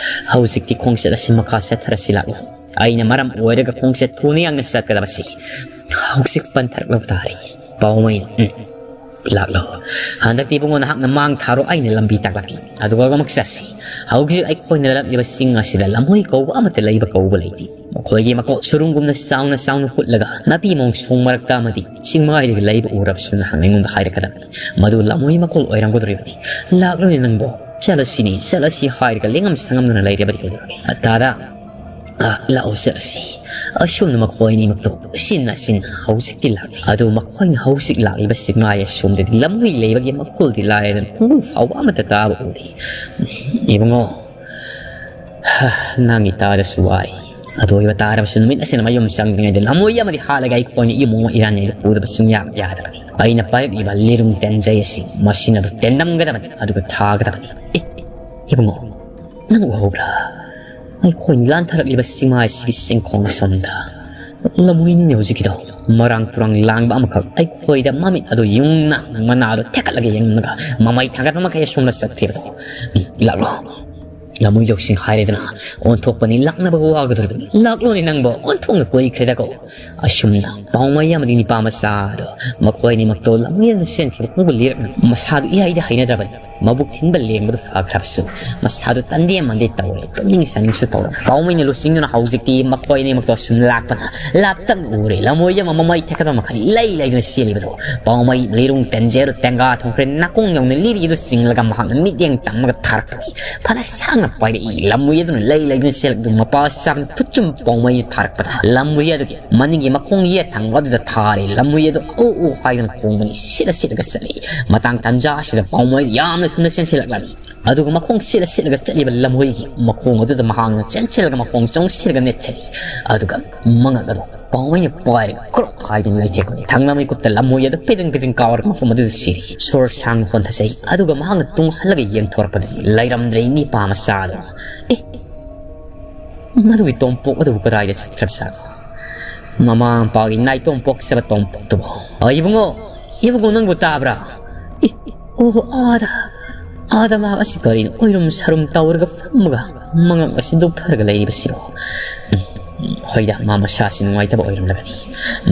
ꯍꯧꯖꯤꯛꯇꯤ ꯈꯣꯡꯆꯠ ꯑꯁꯤ ꯃꯈꯥ ꯆꯠꯊꯔꯁꯤ ꯂꯥꯛꯂꯣ꯫ ꯑꯩꯅ ꯃꯔꯝ ꯑꯣꯏꯔꯒ ꯈꯣꯡꯆꯠ ꯊꯨꯅ ꯌꯥꯡꯅ ꯆꯠꯀꯗꯕꯁꯤ ꯍꯧꯖꯤꯛ ꯄꯟꯊꯔꯛꯂꯕ ꯇꯥꯔꯦ꯫ ꯄꯥꯎꯃꯩꯅ, "ꯎꯝ, ꯂꯥꯛꯂꯣ꯫ ꯍꯟꯗꯛꯇꯤ ꯏꯕꯨꯡꯉꯣ ꯅꯍꯥꯛꯅ ꯃꯥꯡ ꯊꯥꯔꯣ, ꯑꯩꯅ ꯂꯝꯕꯤ ꯇꯥꯛꯂꯛꯀꯦ꯫ ꯑꯗꯨꯒ ꯑꯃꯨꯛ ꯆꯠꯁꯤ꯫ ꯍꯧꯖꯤꯛ ꯑꯩꯈꯣꯏꯅ ꯂꯥꯛꯂꯤꯕ ꯆꯤꯡ ꯑꯁꯤꯗ ꯂꯝꯍꯣꯏ ꯀꯧꯕ ꯑꯃꯠꯇ ꯂꯩꯕ ꯀꯧꯕ ꯂꯩꯇꯦ꯫ ꯃꯈꯣꯏꯒꯤ ꯃꯀꯣꯛ ꯁꯨꯔꯨꯡꯒꯨꯝꯅ ꯆꯥꯎꯅ ꯆꯥꯎꯅ ꯍꯨꯠꯂꯒ ꯅꯥꯄꯤ ꯃꯣꯡꯁꯣꯡ ꯃꯔꯛꯇ ꯑꯃꯗꯤ ꯆꯤꯡꯃꯥꯏꯗꯒꯤ ꯂꯩꯕ ꯎꯔꯕꯁꯨ ꯅꯍꯥꯛꯅ ꯑꯩꯉꯣꯟꯗ ꯍꯥꯏꯔꯛꯀꯗꯕꯅꯤ꯫ ꯃꯗꯨ ꯂꯝꯍꯣꯏ ꯃꯀꯣꯜ ꯑꯣꯏꯔꯝꯒꯗꯧꯔꯤꯕꯅꯤ꯫ ꯂꯥꯛꯂꯣꯅꯦ ꯅꯪꯕꯣ, "ꯆꯠꯂꯁꯤꯅꯦ, ꯆꯠꯂꯁꯤ" ꯍꯥꯏꯔꯒ ꯂꯦꯡꯉꯝ ꯁꯥꯉꯝꯗꯅ ꯂꯩꯔꯕꯗꯤ, "ꯇꯥꯗꯥ, ꯑ, ꯂꯥꯛꯑꯣ ꯆꯠꯂꯁꯤ"꯫ ꯑꯁꯨꯝꯅ ꯃꯈꯣꯏ ꯑꯅꯤꯃꯛꯇꯣ ꯁꯤꯟꯅ ꯁꯤꯟꯅ ꯍꯧꯖꯤꯛꯇꯤ ꯂꯥꯛꯂꯦ꯫ ꯑꯗꯨ ꯃꯈꯣꯏꯅ ꯍꯧꯖꯤꯛ ꯂꯥꯛꯂꯤꯕ ꯁꯤꯛꯃꯥꯏ ꯑꯁꯣꯝꯗꯗꯤ ꯂꯝꯍꯨꯏ ꯂꯩꯕꯒꯤ ꯃꯈꯣꯜꯗꯤ ꯂꯥꯏꯔꯗꯅ ꯈꯣꯡꯒꯨꯜ ꯐꯥꯎꯕ ꯑꯃꯠꯇ ꯇꯥꯕ ꯎꯗꯦ꯫ "ꯏꯕꯨꯡꯉꯣ, ꯍ, ꯅꯪꯒꯤ ꯇꯥꯗꯁꯨ ꯋꯥꯏ꯫ ꯑꯗꯨ ꯑꯣꯏꯕ ꯇꯥꯔꯕꯁꯨ ꯅꯨꯃꯤꯠ ꯑꯁꯤꯅ ꯃꯌꯨꯝ ꯆꯪꯗ꯭ꯔꯤꯉꯩꯗ ꯂꯝꯍꯨꯏ ꯑꯃꯗꯤ ꯍꯥꯠꯂꯒ ꯑꯩꯈꯣꯏꯅ ꯏꯃꯨꯡ ꯏꯔꯥꯟꯅꯤꯗ ꯄꯨꯗꯕ ꯁꯨꯡꯌꯥ ꯌꯥꯗꯕꯅꯤ꯫ ꯑꯩꯅ ꯄꯥꯏꯔꯛꯂꯤꯕ ꯂꯤꯔꯨꯡ ꯇꯦꯟꯖꯩ ꯑꯁꯤ ꯃꯁꯤꯅ ꯑꯗꯨ ꯇꯦꯟꯗꯝꯒꯗꯕꯅꯤ, ꯑꯗꯨꯒ ꯊꯥꯒꯗꯕꯅꯤ"꯫ "ꯑꯦ, ꯏꯕꯨꯡꯉꯣ, ꯅꯪ ꯎꯍꯧꯕ꯭ꯔꯥ? ꯑꯩꯈꯣꯏꯅ ꯂꯥꯟꯊꯔꯛꯂꯤꯕ ꯁꯤꯃꯥꯏꯁꯤꯒꯤ ꯆꯤꯡꯈꯣꯡ ꯑꯁꯣꯝꯗ ꯂꯝꯍꯨꯏꯅꯤꯅꯦ ꯍꯧꯖꯤꯛꯀꯤꯗꯣ꯫ ꯃꯔꯥꯡ ꯇꯨꯔꯥꯡ ꯂꯥꯡꯕ ꯑꯃꯈꯛ ꯑꯩꯈꯣꯏꯗ ꯃꯃꯤꯠ ꯑꯗꯨ ꯌꯨꯡꯅ ꯃꯅꯥꯗꯣ ꯊꯦꯛꯀꯠꯂꯒ ꯌꯦꯡꯂꯒ ꯃꯃꯩ ꯊꯥꯡꯒꯠꯄ ꯃꯈꯩ ꯑꯁꯣꯝꯗ ꯆꯠꯈꯤꯕꯗꯣ꯫ ꯎꯝ, ꯂꯥꯛꯂꯣ꯫ ꯂꯝꯍꯨꯏ ꯂꯧꯁꯤꯡ ꯍꯥꯏꯔꯦꯗꯅ ꯑꯣꯟꯊꯣꯛꯄꯅꯤ, ꯂꯥꯛꯅꯕ ꯋꯥꯒꯗꯧꯔꯤꯕꯅꯤ꯫ ꯂꯥꯛꯂꯣꯅꯦ ꯅꯪꯕꯣ, ꯑꯣꯟꯊꯣꯛꯅ ꯀꯣꯏꯈ꯭ꯔꯦꯗꯀꯣ"꯫ ꯑꯁꯨꯝꯅ ꯄꯥꯎꯃꯩ ꯑꯃꯗꯤ ꯅꯤꯄꯥ ꯃꯆꯥꯗꯣ ꯃꯈꯣꯏ ꯑꯅꯤꯃꯛꯇꯣ ꯂꯝꯍꯨꯏ ꯑꯗꯨ ꯆꯦꯟꯈꯤꯕ ꯈꯣꯡꯕꯨ ꯂꯤꯔꯛꯅ ꯃꯁꯥꯗꯨ ꯏꯍꯩꯗ ꯍꯩꯅꯗ꯭ꯔꯕꯅꯤ꯫ ꯃꯕꯨꯛ ꯊꯤꯟꯕ ꯂꯦꯡꯕꯗꯨ ꯐꯈ꯭ꯔꯕꯁꯨ ꯃꯁꯥꯗꯨ ꯇꯟꯗꯦ ꯃꯟꯗꯦ ꯇꯧꯔꯦ, ꯇꯨꯝꯅꯤꯡ ꯆꯥꯅꯤꯡꯁꯨ ꯇꯧꯔꯦ꯫ ꯄꯥꯎꯃꯩꯅ ꯂꯨꯆꯤꯡꯗꯨꯅ ꯍꯧꯖꯤꯛꯇꯤ ꯃꯈꯣꯏ ꯑꯅꯤꯃꯛꯇꯣ ꯁꯨꯝ ꯂꯥꯛꯄꯅ ꯂꯥꯞꯇꯛꯅ ꯎꯔꯦ꯫ ꯂꯝꯍꯨꯏ ꯑꯃ ꯃꯃꯩ ꯊꯦꯛꯀꯠꯄ ꯃꯈꯩ ꯂꯩ ꯂꯩꯗꯨꯅ ꯆꯦꯜꯂꯤꯕꯗꯣ ꯄꯥꯎꯃꯩ ꯂꯤꯔꯨꯡ ꯇꯦꯟꯖꯩ ꯑꯗꯨ ꯇꯦꯡꯒꯥ ꯊꯣꯡꯈ꯭ꯔꯦ꯫ ꯅꯥꯀꯣꯡ ꯌꯧꯅ ꯂꯤꯔꯤ ꯑꯗꯨ ꯆꯤꯡꯂꯒ ꯃꯍꯥꯛꯅ ꯃꯤꯠꯌꯦꯡ ꯇꯝꯃꯒ ꯊꯥꯔꯛꯄꯅꯤ꯫ ꯐꯅ ꯁꯥꯡꯅ ꯄꯥꯏꯔꯛꯏ꯫ ꯂꯝꯍꯨꯏ ꯑꯗꯨꯅ ꯂꯩ ꯂꯩꯗꯨꯅ ꯆꯦꯜꯂꯛꯇꯨ ꯃꯄꯥ ꯆꯥꯕꯅ ꯈꯨꯠꯆꯨꯝ ꯄꯥꯎꯃꯩꯅ ꯊꯥꯔꯛꯄꯗ ꯂꯝꯍꯨꯏ ꯑꯗꯨꯒꯤ ꯃꯅꯤꯡꯒꯤ ꯃꯈꯣꯡ ꯌꯦꯠ ꯊꯪꯕ ꯑꯗꯨꯗ ꯊꯥꯔꯦ꯫ ꯂꯝꯍꯨꯏ ꯑꯗꯨ "ꯑꯣ ꯑꯣ" ꯍꯥꯏꯗꯨꯅ ꯈꯣꯡꯕꯅꯤ꯫ ꯁꯤꯠꯂ ꯁꯤꯠꯂꯒ ꯆꯠꯂꯤ꯫ ꯃꯇꯥꯡ ꯇꯟꯖꯥ ꯑꯁꯤꯗ ꯄꯥꯎꯃꯩ ꯌꯥꯝꯅ ꯊꯨꯅ ꯆꯦꯟꯁꯤꯜꯂꯛꯂꯝꯃꯤ꯫ ꯑꯗꯨꯒ ꯃꯈꯣꯡ ꯁꯤꯠꯂ ꯁꯤꯠꯂꯒ ꯆꯠꯂꯤꯕ ꯂꯝꯍꯨꯏꯒꯤ ꯃꯈꯣꯡ ꯑꯗꯨꯗ ꯃꯍꯥꯛꯅ ꯆꯦꯟꯁꯤꯜꯂꯒ ꯃꯈꯣꯡ ꯆꯣꯡꯁꯤꯜꯂꯒ ꯅꯦꯠꯁꯤꯜꯂꯤ꯫ ꯑꯗꯨꯒ ꯃꯉꯛ ꯑꯗꯨ ꯄꯥꯎꯃꯩꯅ ꯄꯥꯏꯔꯒ ꯀ꯭ꯔꯣꯛ ꯍꯥꯏꯗꯨꯅ ꯂꯩꯊꯦꯛꯄꯅꯤ꯫ ꯊꯪꯅ ꯃꯤꯀꯨꯞꯇ ꯂꯝꯍꯨꯏ ꯑꯗꯨ ꯄꯤꯗ꯭ꯔꯤꯡ ꯄꯤꯗ꯭ꯔꯤꯡ ꯀꯥꯎꯔꯒ ꯃꯐꯝ ꯑꯗꯨꯗ ꯁꯤꯔꯤ꯫ ꯁꯣꯔ ꯁꯥꯡꯅ ꯍꯣꯟꯊꯖꯩ꯫ ꯑꯗꯨꯒ ꯃꯍꯥꯛꯅ ꯇꯨꯡ ꯍꯜꯂꯒ ꯌꯦꯡꯊꯣꯔꯛꯄꯗꯗꯤ ꯂꯩꯔꯝꯗ꯭ꯔꯦ ꯅꯤꯄꯥ ꯃꯆꯥ ꯑꯗꯨ꯫ "ꯑꯦ, ꯃꯗꯨꯒꯤ ꯇꯣꯝꯄꯣꯛ ꯑꯗꯨꯕꯨ ꯀꯗꯥꯏꯗ ꯆꯠꯈ꯭ꯔꯕꯖꯥꯠꯅꯣ? ꯃꯃꯥ ꯃꯄꯥꯒꯤ ꯅꯥꯏꯇꯣꯝ ꯄꯣꯛꯆꯕ ꯇꯣꯝꯄꯣꯛꯇꯨꯕꯨ꯫ ꯑ, ꯏꯕꯨꯡꯉꯣ, ꯏꯕꯨꯡꯉꯣ, ꯅꯪꯕꯨ ꯇꯥꯕ꯭ꯔꯥ? ꯑꯦ, ꯑꯣ, ꯑꯥꯗ, ꯑꯥꯗ ꯃꯍꯥꯛ ꯑꯁꯤ ꯀꯔꯤꯅꯣ ꯑꯣꯏꯔꯨꯝ ꯁꯥꯔꯨꯝ ꯇꯧꯔꯒ ꯐꯝꯃꯒ ꯃꯉꯛ ꯑꯁꯤ ꯗꯣꯛꯊꯔꯒ ꯂꯩꯔꯤꯕꯁꯤꯕꯣ?" ꯎꯝ, ꯍꯣꯏꯗ, ꯃꯥ ꯃꯁꯥꯁꯤ ꯅꯨꯡꯉꯥꯏꯇꯕ ꯑꯣꯏꯔꯝꯂꯒꯅꯤ꯫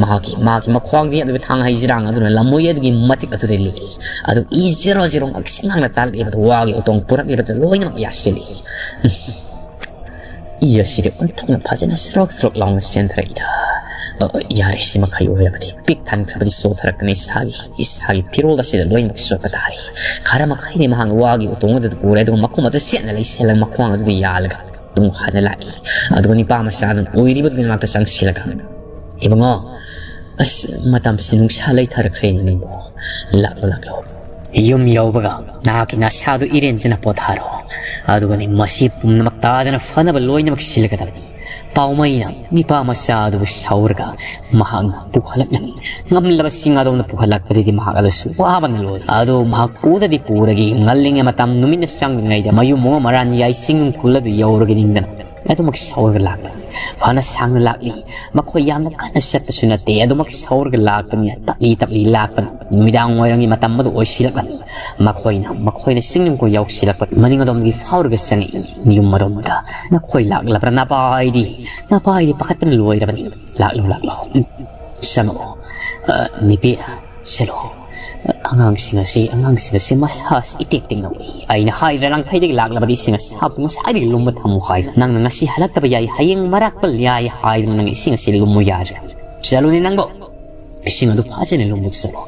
ꯃꯍꯥꯛꯀꯤ, ꯃꯍꯥꯛꯀꯤ ꯃꯈ꯭ꯋꯥꯡꯗ ꯌꯦꯠꯂꯤꯕ ꯊꯥꯡ ꯍꯩꯖꯤꯔꯥꯡ ꯑꯗꯨꯅ ꯂꯝꯃꯣꯏ ꯑꯗꯨꯒꯤ ꯃꯇꯤꯛ ꯑꯗꯨꯗ ꯂꯤꯛꯏ꯫ ꯑꯗꯨ ꯏ ꯖꯦꯔꯣ ꯖꯦꯔꯣ ꯉꯛꯁꯪ ꯉꯥꯡꯅ ꯇꯥꯔꯛꯂꯤꯕꯗꯨ ꯋꯥꯒꯤ ꯎꯇꯣꯡ ꯄꯨꯔꯛꯂꯤꯕꯗꯨ ꯂꯣꯏꯅꯃꯛ ꯌꯥꯁꯤꯜꯂꯤ꯫ ꯎꯝ꯫ ꯏ ꯑꯁꯤꯗꯤ ꯑꯣꯟꯊꯣꯛꯅ ꯐꯖꯅ ꯁ꯭ꯔꯣꯛ ꯁ꯭ꯔꯣꯛ ꯂꯥꯎꯅ ꯆꯦꯟꯊꯔꯛꯏꯗ꯫ ꯑ, ꯌꯥꯔꯦ, ꯁꯤ ꯃꯈꯩ ꯑꯣꯏꯔꯕꯗꯤ꯫ ꯄꯤꯛ ꯊꯟꯈ꯭ꯔꯕꯗꯤ ꯆꯣꯠꯊꯔꯛꯇꯅ ꯏꯁꯥꯒꯤ, ꯏꯁꯥꯒꯤ ꯐꯤꯔꯣꯜ ꯑꯁꯤꯗ ꯂꯣꯏꯅꯃꯛ ꯆꯣꯠꯄ ꯇꯥꯔꯦ꯫ ꯈꯔ ꯃꯈꯩꯗꯤ ꯃꯍꯥꯛꯅ ꯋꯥꯒꯤ ꯎꯇꯣꯡ ꯑꯗꯨꯗ ꯄꯨꯔꯦ, ꯑꯗꯨꯒ ꯃꯈꯣꯡ ꯑꯗꯨ ꯆꯦꯠꯅ ꯂꯩꯁꯜꯂꯒ ꯃꯈꯣꯡ ꯑꯗꯨꯗ ꯌꯥꯜꯂꯒ ꯑꯗꯨꯝ ꯍꯥꯟꯅ ꯂꯥꯛꯏ꯫ ꯑꯗꯨꯒ ꯅꯤꯄꯥ ꯃꯆꯥ ꯑꯗꯨ ꯑꯣꯏꯔꯤꯕꯗꯨꯒꯤ ꯃꯅꯥꯛꯇ ꯆꯪꯁꯤꯜꯂꯒ, "ꯏꯕꯨꯡꯉꯣ, ꯑꯁ, ꯃꯇꯝꯁꯤ ꯅꯨꯡꯁꯥ ꯂꯩꯊꯔꯛꯈ꯭ꯔꯦꯅꯦ ꯅꯪꯕꯨ꯫ ꯂꯥꯛꯂꯣ, ꯂꯥꯛꯂꯣ꯫ ꯌꯨꯝ ꯌꯧꯕꯒ ꯅꯍꯥꯛꯀꯤ ꯅꯁꯥꯗꯨ ꯏꯔꯦꯟꯖꯅ ꯄꯣꯊꯥꯔꯣ꯫ ꯑꯗꯨꯒꯅꯤ ꯃꯁꯤ ꯄꯨꯝꯅꯃꯛ ꯇꯥꯗꯅ ꯐꯅꯕ ꯂꯣꯏꯅꯃꯛ ꯁꯤꯜꯂꯒꯗꯕꯅꯤ꯫" ꯄꯥꯎꯃꯩꯅ ꯅꯤꯄꯥ ꯃꯆꯥ ꯑꯗꯨꯕꯨ ꯁꯥꯎꯔꯒ ꯃꯍꯥꯛꯅ ꯄꯨꯈꯠꯂꯛꯂꯝꯃꯤ꯫ ꯉꯝꯂꯕꯁꯤꯡ ꯑꯗꯣꯝꯅ ꯄꯨꯈꯠꯂꯛꯄꯗꯗꯤ ꯃꯍꯥꯛ ꯑꯗꯨꯁꯨ ꯋꯥꯕꯅ ꯂꯣꯏꯔꯦ꯫ ꯑꯗꯨ ꯃꯍꯥꯛ ꯄꯨꯗꯗꯤ ꯄꯨꯔꯒꯦ, ꯉꯜꯂꯤꯉꯩ ꯃꯇꯝ ꯅꯨꯃꯤꯠꯅ ꯆꯪꯗ꯭ꯔꯤꯉꯩꯗ ꯃꯌꯨꯝ ꯃꯣꯡ ꯃꯔꯥꯟ ꯌꯥꯏ ꯆꯤꯡ ꯈꯨꯜ ꯑꯗꯨ ꯌꯧꯔꯒ ꯅꯤꯡꯗꯅ ꯑꯗꯨꯃꯛ ꯁꯥꯎꯔꯒ ꯂꯥꯛꯄꯅꯤ꯫ ꯐꯅ ꯁꯥꯡꯅ ꯂꯥꯛꯂꯤ꯫ ꯃꯈꯣꯏ ꯌꯥꯝꯅ ꯀꯟꯅ ꯆꯠꯄꯁꯨ ꯅꯠꯇꯦ, ꯑꯗꯨꯃꯛ ꯁꯥꯎꯔꯒ ꯂꯥꯛꯄꯅꯤ꯫ ꯇꯞꯂꯤ ꯇꯞꯂꯤ ꯂꯥꯛꯄꯅ ꯅꯨꯃꯤꯗꯥꯡ ꯋꯥꯏꯔꯝꯒꯤ ꯃꯇꯝ ꯑꯗꯨ ꯑꯣꯏꯁꯤꯜꯂꯛꯂꯝꯃꯤ꯫ ꯃꯈꯣꯏꯅ, ꯃꯈꯣꯏꯅ ꯆꯤꯡ ꯅꯨꯡ ꯌꯧꯁꯤꯜꯂꯛꯄ ꯃꯅꯤꯡ ꯑꯗꯣꯝꯗꯒꯤ ꯐꯥꯎꯔꯒ ꯆꯪꯉꯛꯏ꯫ ꯌꯨꯝ ꯑꯗꯣꯝꯗ ꯅꯈꯣꯏ ꯂꯥꯛꯂꯕ꯭ꯔꯥ? ꯅꯄꯥꯏꯗꯤ, ꯅꯄꯥꯏꯗꯤ ꯄꯥꯈꯠꯄꯅ ꯂꯣꯏꯔꯕꯅꯤ꯫ "ꯂꯥꯛꯂꯣ, ꯂꯥꯛꯂꯣ꯫ ꯎꯝ, ꯆꯪꯉꯛꯑꯣ꯫ ꯑ, ꯅꯨꯄꯤ, ꯁꯦꯂꯣ꯫ ꯑꯉꯥꯡꯁꯤꯡ ꯑꯁꯤ, ꯑꯉꯥꯡꯁꯤꯡ ꯑꯁꯤ ꯃꯁꯥꯁꯤ ꯏꯇꯦꯛ ꯇꯦꯛꯅ ꯎꯏ꯫ ꯑꯩꯅ ꯍꯥꯏꯗ꯭ꯔꯥ, ꯂꯥꯡꯐꯩꯗꯒꯤ ꯂꯥꯛꯂꯕꯗꯤ ꯏꯁꯤꯡ ꯑꯁꯥꯕꯗꯨ ꯉꯁꯥꯏꯗꯒꯤ ꯂꯨꯝꯕ ꯊꯝꯃꯨ ꯍꯥꯏ꯫ ꯅꯪꯅ ꯉꯁꯤ ꯍꯜꯂꯛꯇꯕ ꯌꯥꯏ, ꯍꯌꯦꯡ ꯃꯔꯛꯄ ꯌꯥꯏ ꯍꯥꯏꯗꯨꯅ ꯅꯪ ꯏꯁꯤꯡ ꯑꯁꯤ ꯂꯨꯝꯃꯨ ꯌꯥꯗ꯭ꯔꯦ꯫ ꯆꯠꯂꯨꯅꯦ ꯅꯪꯕꯨ꯫ ꯏꯁꯤꯡ ꯑꯗꯨ ꯐꯖꯅ ꯂꯨꯝꯕ ꯆꯠꯂꯣ꯫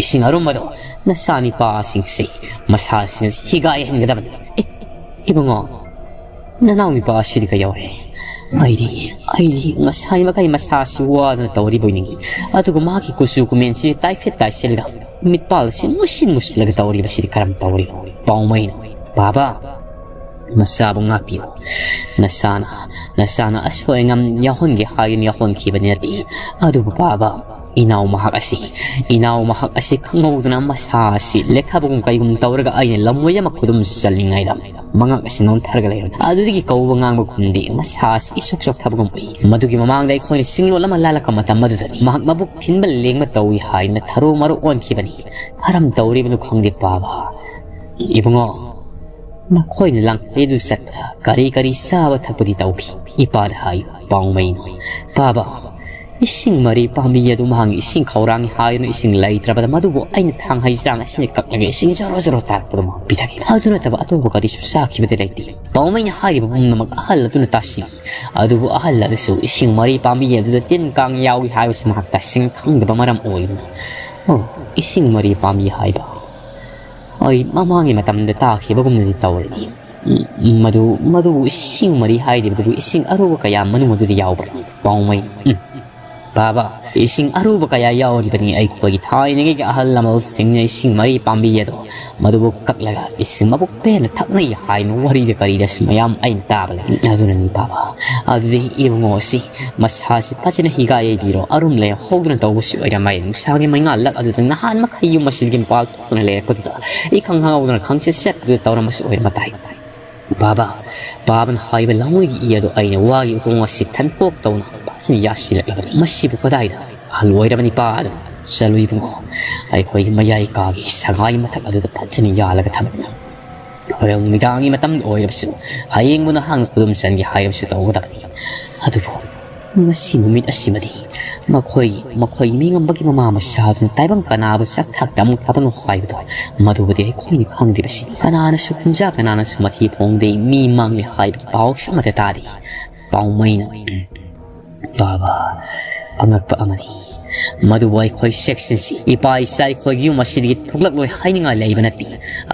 ꯏꯁꯤꯡ ꯑꯔꯨꯝꯕꯗꯣ ꯅꯆꯥ ꯅꯤꯄꯥꯁꯤꯡꯁꯤ, ꯃꯁꯥꯁꯤꯡ ꯑꯁꯤ ꯍꯤꯒꯥꯏꯍꯟꯒꯗꯕꯅꯤ꯫" "ꯑꯦ, ꯏꯕꯨꯡꯉꯣ, ꯅꯅꯥꯎ ꯅꯨꯄꯥ ꯑꯁꯤꯗꯤ ꯀꯩꯗꯧꯔꯦ?" "ꯑꯩꯗꯤ, ꯑꯩꯗꯤ ꯉꯁꯥꯏ ꯃꯈꯩ ꯃꯁꯥꯁꯤ ꯋꯥꯗꯅ ꯇꯧꯔꯤꯕꯣꯏ ꯅꯤꯡꯏ꯫ ꯑꯗꯨꯒ ꯃꯥꯒꯤ ꯀꯨꯆꯨ ꯀꯨꯃꯦꯟꯁꯤ ꯇꯥꯏꯐꯦꯠ ꯇꯥꯏꯁꯤꯜꯂꯒ ꯃꯤꯠꯄꯥꯜ ꯑꯁꯤ ꯃꯨꯁꯤꯟ ꯃꯨꯁꯤꯜꯂꯒ ꯇꯧꯔꯤꯕꯁꯤꯗꯤ ꯀꯔꯝ ꯇꯧꯔꯤꯅꯣ?" ꯄꯥꯎꯃꯩꯅ, "ꯕꯥꯕꯥ, ꯃꯆꯥꯕꯨ ꯉꯥꯛꯄꯤꯌꯨ꯫ ꯅꯆꯥꯅ, ꯅꯆꯥꯅ ꯑꯁꯣꯏ ꯑꯉꯥꯝ ꯌꯥꯎꯍꯟꯒꯦ ꯍꯥꯏꯗꯨꯅ ꯌꯥꯎꯍꯟꯈꯤꯕꯅꯤ ꯅꯠꯇꯦ꯫ ꯑꯗꯨꯕꯨ ꯕꯥꯕꯥ, ꯏꯅꯥꯎ ꯃꯍꯥꯛ ꯑꯁꯤ, ꯏꯅꯥꯎ ꯃꯍꯥꯛ ꯑꯁꯤ ꯈꯪꯍꯧꯗꯅ ꯃꯁꯥ ꯑꯁꯤ ꯂꯦꯛꯊꯕꯒꯨꯝ ꯀꯩꯒꯨꯝ ꯇꯧꯔꯒ ꯑꯩꯅ ꯂꯝꯃꯣꯏ ꯑꯃ ꯈꯨꯗꯨꯝ ꯆꯜꯂꯤꯉꯩꯗ ꯃꯉꯛ ꯑꯁꯤ ꯅꯣꯟꯊꯔꯒ ꯂꯩꯔꯝꯃꯤ꯫ ꯑꯗꯨꯗꯒꯤ ꯀꯧꯕ ꯉꯥꯡꯕ ꯈꯨꯝꯗꯦ, ꯃꯁꯥ ꯑꯁꯤ ꯏꯁꯣꯛ ꯆꯣꯛꯊꯕꯒꯨꯝ ꯎꯏ꯫ ꯃꯗꯨꯒꯤ ꯃꯃꯥꯡꯗ ꯑꯩꯈꯣꯏꯅ ꯆꯤꯡꯂꯣꯜ ꯑꯃ ꯂꯥꯜꯂꯛꯄ ꯃꯇꯝ ꯑꯗꯨꯗꯅꯤ꯫ ꯃꯍꯥꯛ ꯃꯕꯨꯛ ꯊꯤꯟꯕ ꯂꯦꯡꯕ ꯇꯧꯏ ꯍꯥꯏꯗꯨꯅ ꯊꯔꯣ ꯃꯔꯣ ꯑꯣꯟꯈꯤꯕꯅꯤ꯫ ꯀꯔꯝ ꯇꯧꯔꯤꯕꯅꯣ ꯈꯪꯗꯦ ꯄꯥꯕ꯫ ꯏꯕꯨꯡꯉꯣ, ꯅꯈꯣꯏꯅ ꯂꯥꯡꯐꯩꯗꯨ ꯆꯠꯄꯗ ꯀꯔꯤ ꯀꯔꯤ ꯆꯥꯕ ꯊꯛꯄꯗꯤ ꯇꯧꯈꯤ? ꯏꯄꯥꯗ ꯍꯥꯏꯌꯨ, ꯄꯥꯎꯃꯩꯅ꯫ ꯄꯥꯕ, ꯏꯁꯤꯡ ꯃꯔꯤ ꯄꯥꯝꯕꯤ ꯑꯗꯨ ꯃꯍꯥꯛꯅ ꯏꯁꯤꯡ ꯈꯧꯔꯥꯡꯉꯤ ꯍꯥꯏꯗꯨꯅ ꯏꯁꯤꯡ ꯂꯩꯇ꯭ꯔꯕꯗ ꯃꯗꯨꯕꯨ ꯑꯩꯅ ꯊꯥꯡ ꯍꯩꯖ꯭ꯔꯥꯡ ꯑꯁꯤꯅ ꯀꯛꯂꯒ ꯏꯁꯤꯡ ꯖꯣꯔꯣ ꯖꯣꯔꯣ ꯇꯥꯔꯛꯄꯗꯨ ꯃꯍꯥꯛ ꯄꯤꯊꯛꯏ꯫ ꯑꯗꯨ ꯅꯠꯇꯕ ꯑꯇꯣꯞꯄ ꯀꯔꯤꯁꯨ ꯆꯥꯈꯤꯕꯗꯤ ꯂꯩꯇꯦ꯫ ꯄꯥꯎꯃꯩꯅ ꯍꯥꯏꯔꯤꯕ ꯄꯨꯝꯅꯃꯛ ꯑꯍꯜ ꯑꯗꯨꯅ ꯇꯥꯁꯤ꯫ ꯑꯗꯨꯕꯨ ꯑꯍꯜ ꯑꯗꯨꯁꯨ ꯏꯁꯤꯡ ꯃꯔꯤ ꯄꯥꯝꯕꯤ ꯑꯗꯨꯗ ꯇꯤꯟ ꯀꯥꯡ ꯌꯥꯎꯏ ꯍꯥꯏꯕꯁꯤ ꯃꯍꯥꯛ ꯇꯁꯦꯡꯅ ꯈꯪꯗꯕ ꯃꯔꯝ ꯑꯣꯏꯗꯨꯅ, "ꯑꯣ, ꯏꯁꯤꯡ ꯃꯔꯤ ꯄꯥꯝꯕꯤ ꯍꯥꯏꯕ ꯑꯩ ꯃꯃꯥꯡꯒꯤ ꯃꯇꯝꯗ ꯇꯥꯈꯤꯕꯒꯨꯝꯅꯗꯤ ꯇꯧꯔꯦ꯫ ꯎꯝ, ꯃꯗꯨ, ꯃꯗꯨꯕꯨ ꯏꯁꯤꯡ ꯃꯔꯤ ꯍꯥꯏꯔꯤꯕꯗꯨꯕꯨ ꯏꯁꯤꯡ ꯑꯔꯨꯕ ꯀꯌꯥ ꯃꯅꯨꯡ ꯑꯗꯨꯗ ꯌꯥꯎꯕ꯭ꯔꯥ?" ꯄꯥꯎꯃꯩ, "ꯎꯝ, ꯕꯥꯕꯥ, ꯏꯁꯤꯡ ꯑꯔꯨꯕ ꯀꯌꯥ ꯌꯥꯎꯔꯤꯕꯅꯤ꯫ ꯑꯩꯈꯣꯏꯒꯤ ꯊꯥꯏꯅꯉꯩꯒꯤ ꯑꯍꯜ ꯂꯃꯟꯁꯤꯡꯅ ꯏꯁꯤꯡ ꯃꯔꯤ ꯄꯥꯝꯕꯤ ꯑꯗꯣ ꯃꯗꯨꯕꯨ ꯀꯛꯂꯒ ꯏꯁꯤꯡ ꯃꯕꯨꯛ ꯄꯦꯟꯅ ꯊꯛꯅꯩ ꯍꯥꯏꯅ ꯋꯥꯔꯤꯗ ꯀꯔꯤꯗꯁꯨ ꯃꯌꯥꯝ ꯑꯩꯅ ꯇꯥꯕ ꯂꯩ꯫ ꯑꯗꯨꯅꯅꯤ ꯕꯥꯕꯥ, ꯑꯗꯨꯗꯤ ꯏꯕꯨꯡꯉꯣ ꯑꯁꯤ ꯃꯁꯥꯁꯤ ꯐꯖꯅ ꯍꯤꯒꯥ ꯌꯩꯕꯤꯔꯣ꯫ ꯑꯔꯨꯝ ꯂꯩꯍꯧꯗꯨꯅ ꯇꯧꯕꯁꯨ ꯑꯣꯏꯔꯝꯃꯦ꯫ ꯅꯨꯡꯁꯥꯒꯤ ꯃꯩꯉꯥꯜꯂꯛ ꯑꯗꯨꯗ ꯅꯍꯥꯟ ꯃꯈꯩ ꯌꯨꯝ ꯑꯁꯤꯗꯒꯤ ꯃꯄꯥꯜ ꯊꯣꯛꯇꯨꯅ ꯂꯩꯔꯛꯄꯗꯨꯗ ꯏꯈꯪ ꯈꯪꯍꯧꯗꯅ ꯈꯪꯆꯦꯠ ꯆꯦꯠꯄꯗꯨ ꯇꯧꯔꯝꯕꯁꯨ ꯑꯣꯏꯔꯝꯕ ꯇꯥꯏ꯫ ꯕꯥꯕꯥ, ꯕꯥꯕꯥꯅ ꯍꯥꯏꯕ ꯂꯥꯡꯉꯣꯏꯒꯤ ꯏ ꯑꯗꯨ ꯑꯩꯅ ꯋꯥꯒꯤ ꯎꯇꯣꯡ ꯑꯁꯤ ꯊꯟꯄꯣꯛ ꯇꯧꯅ ꯐꯖꯅ ꯌꯥꯁꯤꯜꯂꯛꯂꯕꯅꯤ꯫ ꯃꯁꯤꯕꯨ ꯀꯗꯥꯏꯗ? ꯑꯍꯜ ꯑꯣꯏꯔꯕ ꯅꯤꯄꯥ ꯑꯗꯨ꯫ ꯆꯠꯂꯨ ꯏꯕꯨꯡꯉꯣ, ꯑꯩꯈꯣꯏꯒꯤ ꯃꯌꯥꯏ ꯀꯥꯒꯤ ꯁꯉꯥꯏ ꯃꯊꯛ ꯑꯗꯨꯗ ꯐꯖꯅ ꯌꯥꯜꯂꯒ ꯊꯝꯃꯨ꯫ ꯍꯣꯔꯦꯟ ꯅꯨꯃꯤꯗꯥꯡꯒꯤ ꯃꯇꯝꯗ ꯑꯣꯏꯔꯕꯁꯨ, ꯍꯌꯦꯡꯕꯨ ꯅꯍꯥꯛꯅ ꯈꯨꯗꯨꯝ ꯆꯟꯒꯦ ꯍꯥꯏꯔꯕꯁꯨ ꯇꯧꯒꯗꯕꯅꯤ꯫ ꯑꯗꯨꯕꯨ ꯉꯁꯤ ꯅꯨꯃꯤꯠ ꯑꯁꯤꯃꯗꯤ ꯃꯈꯣꯏ, ꯃꯈꯣꯏ ꯃꯤꯉꯝꯕꯒꯤ ꯃꯃꯥ ꯃꯆꯥꯗꯨꯅ ꯇꯥꯏꯕꯪ ꯀꯅꯥꯕꯨ ꯆꯥꯛ ꯊꯥꯛ ꯇꯝꯈ꯭ꯔꯕꯅꯣ ꯍꯥꯏꯕꯗꯣ, ꯃꯗꯨꯕꯨꯗꯤ ꯑꯩꯈꯣꯏꯅ ꯈꯪꯗ꯭ꯔꯤꯕꯁꯤꯅꯤ꯫ ꯀꯅꯥꯅꯁꯨ ꯈꯨꯟꯖꯥ, ꯀꯅꯥꯅꯁꯨ ꯃꯊꯤ ꯐꯣꯡꯗꯦ, ꯃꯤ ꯃꯥꯡꯂꯦ ꯍꯥꯏꯕꯒꯤ ꯄꯥꯎꯁꯨ ꯑꯃꯠꯇ ꯇꯥꯗꯦ꯫ ꯄꯥꯎꯃꯩꯅ, "ꯕꯥꯕꯥ, ꯑꯉꯛꯄ ꯑꯃꯅꯤ꯫ ꯃꯗꯨꯕꯨ ꯑꯩꯈꯣꯏ ꯆꯦꯛꯁꯤꯟꯁꯤ꯫ ꯏꯄꯥ ꯏꯆꯥ ꯑꯩꯈꯣꯏꯒꯤ ꯌꯨꯝ ꯑꯁꯤꯗꯒꯤ ꯊꯣꯛꯂꯛꯂꯣꯏ ꯍꯥꯏꯅꯤꯡꯉꯥꯏ ꯂꯩꯕ ꯅꯠꯇꯦ꯫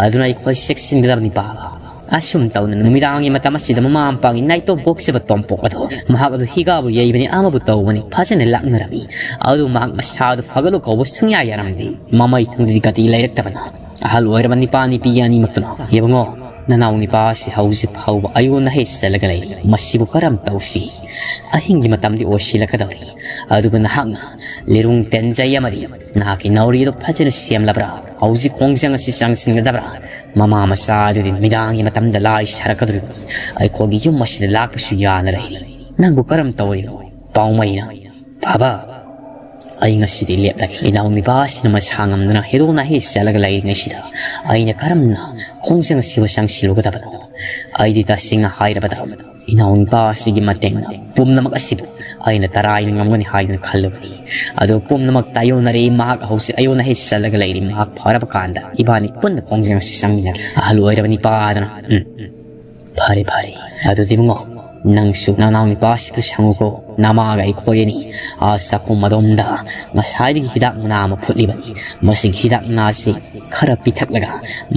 ꯑꯗꯨꯅ ꯑꯩꯈꯣꯏ ꯆꯦꯛꯁꯤꯟꯒꯗꯕꯅꯤ ꯕꯥꯕꯥ꯫ ꯑꯁꯨꯝ ꯇꯧꯅ ꯅꯨꯃꯤꯗꯥꯡꯒꯤ ꯃꯇꯝ ꯑꯁꯤꯗ ꯃꯃꯥ ꯃꯄꯥꯒꯤ ꯅꯥꯏꯇꯣꯝ ꯄꯣꯛꯆꯕ ꯇꯣꯝꯄꯣꯛ ꯑꯗꯣ, ꯃꯍꯥꯛ ꯑꯗꯨ ꯍꯤꯒꯥꯕꯨ ꯌꯩꯕꯅꯤ, ꯑꯃꯕꯨ ꯇꯧꯕꯅꯤ, ꯐꯖꯅ ꯂꯥꯛꯅꯔꯝꯃꯤ꯫ ꯑꯗꯨ ꯃꯍꯥꯛ ꯃꯁꯥꯗꯨ ꯐꯒꯠꯂꯨ ꯀꯧꯕ ꯁꯨꯡꯌꯥ ꯌꯥꯔꯝꯗꯦ꯫ ꯃꯃꯩ ꯊꯪꯗꯗꯤ ꯒꯇꯤ ꯂꯩꯔꯛꯇꯕꯅ ꯑꯍꯜ ꯑꯣꯏꯔꯕ ꯅꯤꯄꯥ ꯅꯤꯄꯤ ꯑꯅꯤꯃꯛꯇꯨꯅ, ꯏꯕꯨꯡꯉꯣ, ꯅꯅꯥꯎ ꯅꯤꯄꯥ ꯑꯁꯤ ꯍꯧꯖꯤꯛ ꯐꯥꯎꯕ ꯑꯌꯣꯟ ꯑꯍꯩ ꯆꯠꯂꯒ ꯂꯩꯔꯤ꯫ ꯃꯁꯤꯕꯨ ꯀꯔꯝ ꯇꯧꯁꯤ? ꯑꯍꯤꯡꯒꯤ ꯃꯇꯝꯗꯤ ꯑꯣꯏꯁꯤꯜꯂꯛꯀꯗꯧꯔꯤ꯫ ꯑꯗꯨꯒ ꯅꯍꯥꯛꯅ ꯂꯤꯔꯨꯡ ꯇꯦꯟꯖꯩ ꯑꯃꯗꯤ ꯅꯍꯥꯛꯀꯤ ꯅꯥꯎꯔꯤꯗꯨ ꯐꯖꯅ ꯁꯦꯝꯂꯕ꯭ꯔꯥ? ꯍꯧꯖꯤꯛ ꯈꯣꯡꯖꯪ ꯑꯁꯤ ꯆꯪꯁꯤꯟꯒꯗꯕ꯭ꯔꯥ? ꯃꯃꯥ ꯃꯆꯥ ꯑꯗꯨꯗꯤ ꯅꯨꯃꯤꯗꯥꯡꯒꯤ ꯃꯇꯝꯗ ꯂꯥꯏ ꯁꯥꯔꯛꯀꯗꯧꯔꯤꯕꯅꯤ꯫ ꯑꯩꯈꯣꯏꯒꯤ ꯌꯨꯝ ꯑꯁꯤꯗ ꯂꯥꯛꯄꯁꯨ ꯌꯥꯅ ꯂꯩꯔꯤ꯫ ꯅꯪꯕꯨ ꯀꯔꯝ ꯇꯧꯔꯤꯅꯣ?" ꯄꯥꯎꯃꯩꯅ, "ꯕꯥꯕꯥ, ꯑꯩ ꯉꯁꯤꯗꯤ ꯂꯦꯞꯂꯒꯦ꯫ ꯏꯅꯥꯎ ꯅꯤꯄꯥ ꯑꯁꯤꯅ ꯃꯁꯥ ꯉꯝꯗꯅ ꯍꯦꯔꯣ ꯅꯥꯍꯦ ꯆꯠꯂꯒ ꯂꯩꯔꯤꯉꯩꯁꯤꯗ ꯑꯩꯅ ꯀꯔꯝꯅ ꯈꯣꯡꯖꯪ ꯑꯁꯤꯕꯨ ꯆꯪꯁꯤꯜꯂꯨꯒꯗꯕꯅꯣ? ꯑꯩꯗꯤ ꯇꯁꯦꯡꯅ ꯍꯥꯏꯔꯕꯗ ꯏꯅꯥꯎꯅꯨꯄꯥ ꯑꯁꯤꯒꯤ ꯃꯇꯦꯡꯅ ꯄꯨꯝꯅꯃꯛ ꯑꯁꯤꯕꯨ ꯑꯩꯅ ꯇꯔꯥꯏꯅ ꯉꯝꯒꯅꯤ ꯍꯥꯏꯗꯨꯅ ꯈꯜꯂꯨꯕꯅꯤ꯫ ꯑꯗꯣ ꯄꯨꯝꯅꯃꯛ ꯇꯥꯏꯌꯣꯟꯅꯔꯦ꯫ ꯃꯍꯥꯛ ꯍꯧꯖꯤꯛ ꯑꯩꯉꯣꯟꯗ ꯍꯦꯛ ꯆꯠꯂꯒ ꯂꯩꯔꯤ꯫ ꯃꯍꯥꯛ ꯐꯔꯕ ꯀꯥꯟꯗ ꯏꯕꯥꯅꯤ ꯄꯨꯟꯅ ꯈꯣꯡꯖꯪ ꯑꯁꯤ ꯆꯪꯃꯤꯟꯅꯔꯦ꯫ ꯑꯍꯜ ꯑꯣꯏꯔꯕ ꯅꯤꯄꯥ ꯑꯗꯨꯅ, "ꯎꯝ, ꯐꯔꯦ, ꯐꯔꯦ꯫ ꯑꯗꯨꯗꯤ ꯏꯕꯨꯡꯉꯣ, ꯅꯪꯁꯨ ꯅꯅꯥꯎ ꯅꯨꯄꯥꯁꯤꯕꯨ ꯁꯪꯉꯨꯀꯣ꯫ ꯅꯃꯥꯒ ꯑꯩꯈꯣꯏ ꯑꯅꯤ ꯑꯥ ꯆꯥꯛꯈꯨꯝ ꯑꯗꯣꯝꯗ ꯉꯁꯥꯏꯗꯒꯤ ꯍꯤꯗꯥꯛ ꯃꯅꯥ ꯑꯃ ꯐꯨꯠꯂꯤꯕꯅꯤ꯫ ꯃꯁꯤꯒꯤ ꯍꯤꯗꯥꯛ ꯃꯅꯥꯁꯤ ꯈꯔ ꯄꯤꯊꯛꯂꯒ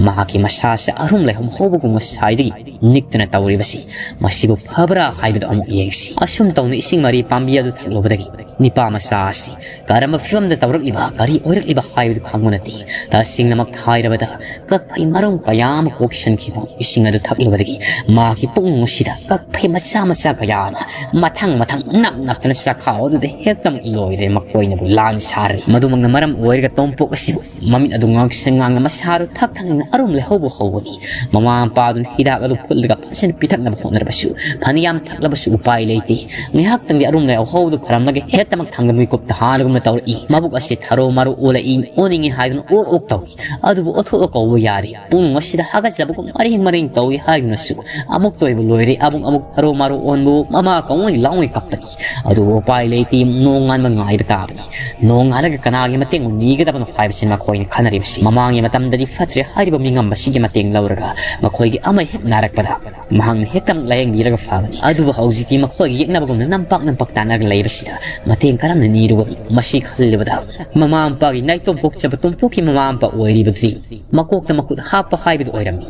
ꯃꯍꯥꯛꯀꯤ ꯃꯁꯥꯁꯦ ꯑꯔꯨꯝ ꯂꯩꯍꯧ ꯍꯧꯕꯒꯨꯝ ꯉꯁꯥꯏꯗꯒꯤ ꯅꯤꯛꯇꯅ ꯇꯧꯔꯤꯕꯁꯤ, ꯃꯁꯤꯕꯨ ꯐꯕ꯭ꯔꯥ ꯍꯥꯏꯕꯗꯨ ꯑꯃꯨꯛ ꯌꯦꯡꯁꯤ꯫" ꯑꯁꯨꯝ ꯇꯧꯅ ꯏꯁꯤꯡ ꯃꯔꯤ ꯄꯥꯝꯕꯤ ꯑꯗꯨ ꯊꯛꯂꯨꯕꯗꯒꯤ ꯅꯤꯄꯥ ꯃꯆꯥ ꯑꯁꯤ ꯀꯔꯝꯕ ꯐꯤꯕꯝꯗ ꯇꯧꯔꯛꯂꯤꯕ, ꯀꯔꯤ ꯑꯣꯏꯔꯛꯂꯤꯕ ꯍꯥꯏꯕꯗꯨ ꯈꯪꯕ ꯅꯠꯇꯦ꯫ ꯇꯁꯦꯡꯅꯃꯛ ꯍꯥꯏꯔꯕꯗ, ꯀꯛꯐꯩ ꯃꯔꯨꯝ ꯀꯌꯥ ꯑꯃ ꯀꯣꯛꯁꯟꯈꯤꯕ ꯏꯁꯤꯡ ꯑꯗꯨ ꯊꯛꯂꯨꯕꯗꯒꯤ ꯃꯍꯥꯛꯀꯤ ꯄꯨꯛꯅꯤꯡ ꯑꯁꯤꯗ ꯀꯛꯐꯩ ꯃꯆꯥ ꯃꯆꯥ ꯀꯌꯥ ꯑꯃ ꯃꯊꯪ ꯃꯊꯪ ꯅꯞ ꯅꯞꯇꯅ ꯆꯥꯛꯈꯥꯎ ꯑꯗꯨꯗ ꯍꯦꯛꯇꯃꯛ ꯂꯣꯏꯔꯦ꯫ ꯃꯈꯣꯏꯅꯕꯨ ꯂꯥꯟ ꯁꯥꯔꯦ꯫ ꯃꯗꯨꯃꯛꯅ ꯃꯔꯝ ꯑꯣꯏꯔꯒ ꯇꯣꯝꯄꯣꯛ ꯑꯁꯤꯕꯨ ꯃꯃꯤꯠ ꯑꯗꯨ ꯉꯥꯡꯁꯪ ꯉꯥꯡꯅ ꯃꯁꯥꯗꯨ ꯊꯛ ꯊꯛꯅ ꯑꯔꯨꯝ ꯂꯩꯍꯧꯕ ꯍꯧꯕꯅꯤ꯫ ꯃꯃꯥ ꯃꯄꯥꯗꯨꯅ ꯍꯤꯗꯥꯛ ꯑꯗꯨ ꯐꯨꯠꯂꯒ ꯐꯖꯅ ꯄꯤꯊꯛꯅꯕ ꯍꯣꯠꯅꯔꯕꯁꯨ, ꯐꯅꯌꯥꯝ ꯊꯛꯂꯕꯁꯨ ꯎꯄꯥꯏ ꯂꯩꯇꯦ꯫ ꯉꯥꯏꯍꯥꯛꯇꯪꯗꯤ ꯑꯔꯨꯝ ꯂꯩꯍꯧꯕꯗꯨ ꯐꯔꯝꯂꯒ ꯍꯦꯛꯇꯃꯛ ꯊꯥꯡꯗ ꯃꯤꯀꯨꯞꯇ ꯍꯥꯜꯂꯒꯨꯝꯅ ꯇꯧꯔꯛꯏ꯫ ꯃꯕꯨꯛ ꯑꯁꯤ ꯊꯔꯣ ꯃꯔꯣ ꯑꯣꯜꯂꯛꯏ꯫ ꯑꯣꯅꯤꯡꯉꯤ ꯍꯥꯏꯗꯨꯅ ꯑꯣꯛ ꯑꯣꯛ ꯇꯧꯏ꯫ ꯑꯗꯨꯕꯨ ꯑꯣꯊꯣꯛꯑ ꯀꯧꯕ ꯌꯥꯔꯤ꯫ ꯄꯨꯡ ꯑꯁꯤꯗ ꯍꯥꯒꯠꯆꯕꯒꯨꯝ ꯃꯔꯦꯡ ꯃꯔꯦꯡ ꯇꯧꯏ ꯍꯥꯏꯗꯨꯅꯁꯨ ꯑꯃꯨꯛꯇ ꯑꯣꯏꯕ ꯂꯣꯏꯔꯦ꯫ ꯑꯃꯨꯛ ꯑꯃꯨꯛ ꯊꯔꯣ ꯃꯔꯣ ꯑꯣꯟꯕꯨ ꯃꯃꯥ ꯀꯧꯉꯩ ꯂꯥꯎꯉꯩ ꯀꯞꯄꯅꯤ꯫ ꯑꯗꯨꯕꯨ ꯎꯄꯥꯏ ꯂꯩꯇꯦ꯫ ꯅꯣꯡꯉꯥꯟꯕ ꯉꯥꯏꯕ ꯇꯥꯕꯅꯤ꯫ ꯅꯣꯡꯉꯥꯜꯂꯒ ꯀꯅꯥꯒꯤ ꯃꯇꯦꯡ ꯅꯤꯒꯗꯕꯅꯣ ꯍꯥꯏꯕꯁꯤ ꯃꯈꯣꯏꯅ ꯈꯟꯅꯔꯤꯕꯁꯤ꯫ ꯃꯃꯥꯡꯒꯤ ꯃꯇꯝꯗꯗꯤ ꯐꯠꯇ꯭ꯔꯦ ꯍꯥꯏꯔꯤꯕ ꯃꯤꯉꯝꯕꯁꯤꯒꯤ ꯃꯇꯦꯡ ꯂꯧꯔꯒ ꯃꯈꯣꯏꯒꯤ ꯑꯃ ꯍꯦꯛ ꯅꯥꯔꯛꯄꯗ ꯃꯍꯥꯛꯅ ꯍꯦꯛꯇ ꯂꯥꯌꯦꯡꯕꯤꯔꯒ ꯐꯕꯅꯤ꯫ ꯑꯗꯨꯕꯨ ꯍꯧꯖꯤꯛꯇꯤ ꯃꯈꯣꯏꯒ ꯌꯦꯛꯅꯕꯒꯨꯝꯅ ꯅꯝꯄꯥꯛ ꯅꯝꯄꯥꯛ ꯇꯥꯟꯅꯔꯒ ꯂꯩꯕꯁꯤꯗ ꯃꯇꯦꯡ ꯀꯔꯝꯅ ꯅꯤꯔꯨꯒꯅꯤ? ꯃꯁꯤ ꯈꯜꯂꯨꯕꯗ ꯃꯃꯥ ꯃꯄꯥꯒꯤ ꯅꯥꯏꯇꯣꯝ ꯄꯣꯛꯆꯕ ꯇꯣꯝꯄꯣꯛꯀꯤ ꯃꯃꯥ ꯃꯄꯥ ꯑꯣꯏꯔꯤꯕꯗꯨꯗꯤ ꯃꯀꯣꯛꯇ ꯃꯈꯨꯠ ꯍꯥꯞꯄ ꯍꯥꯏꯕꯗꯨ ꯑꯣꯏꯔꯝꯃꯤ꯫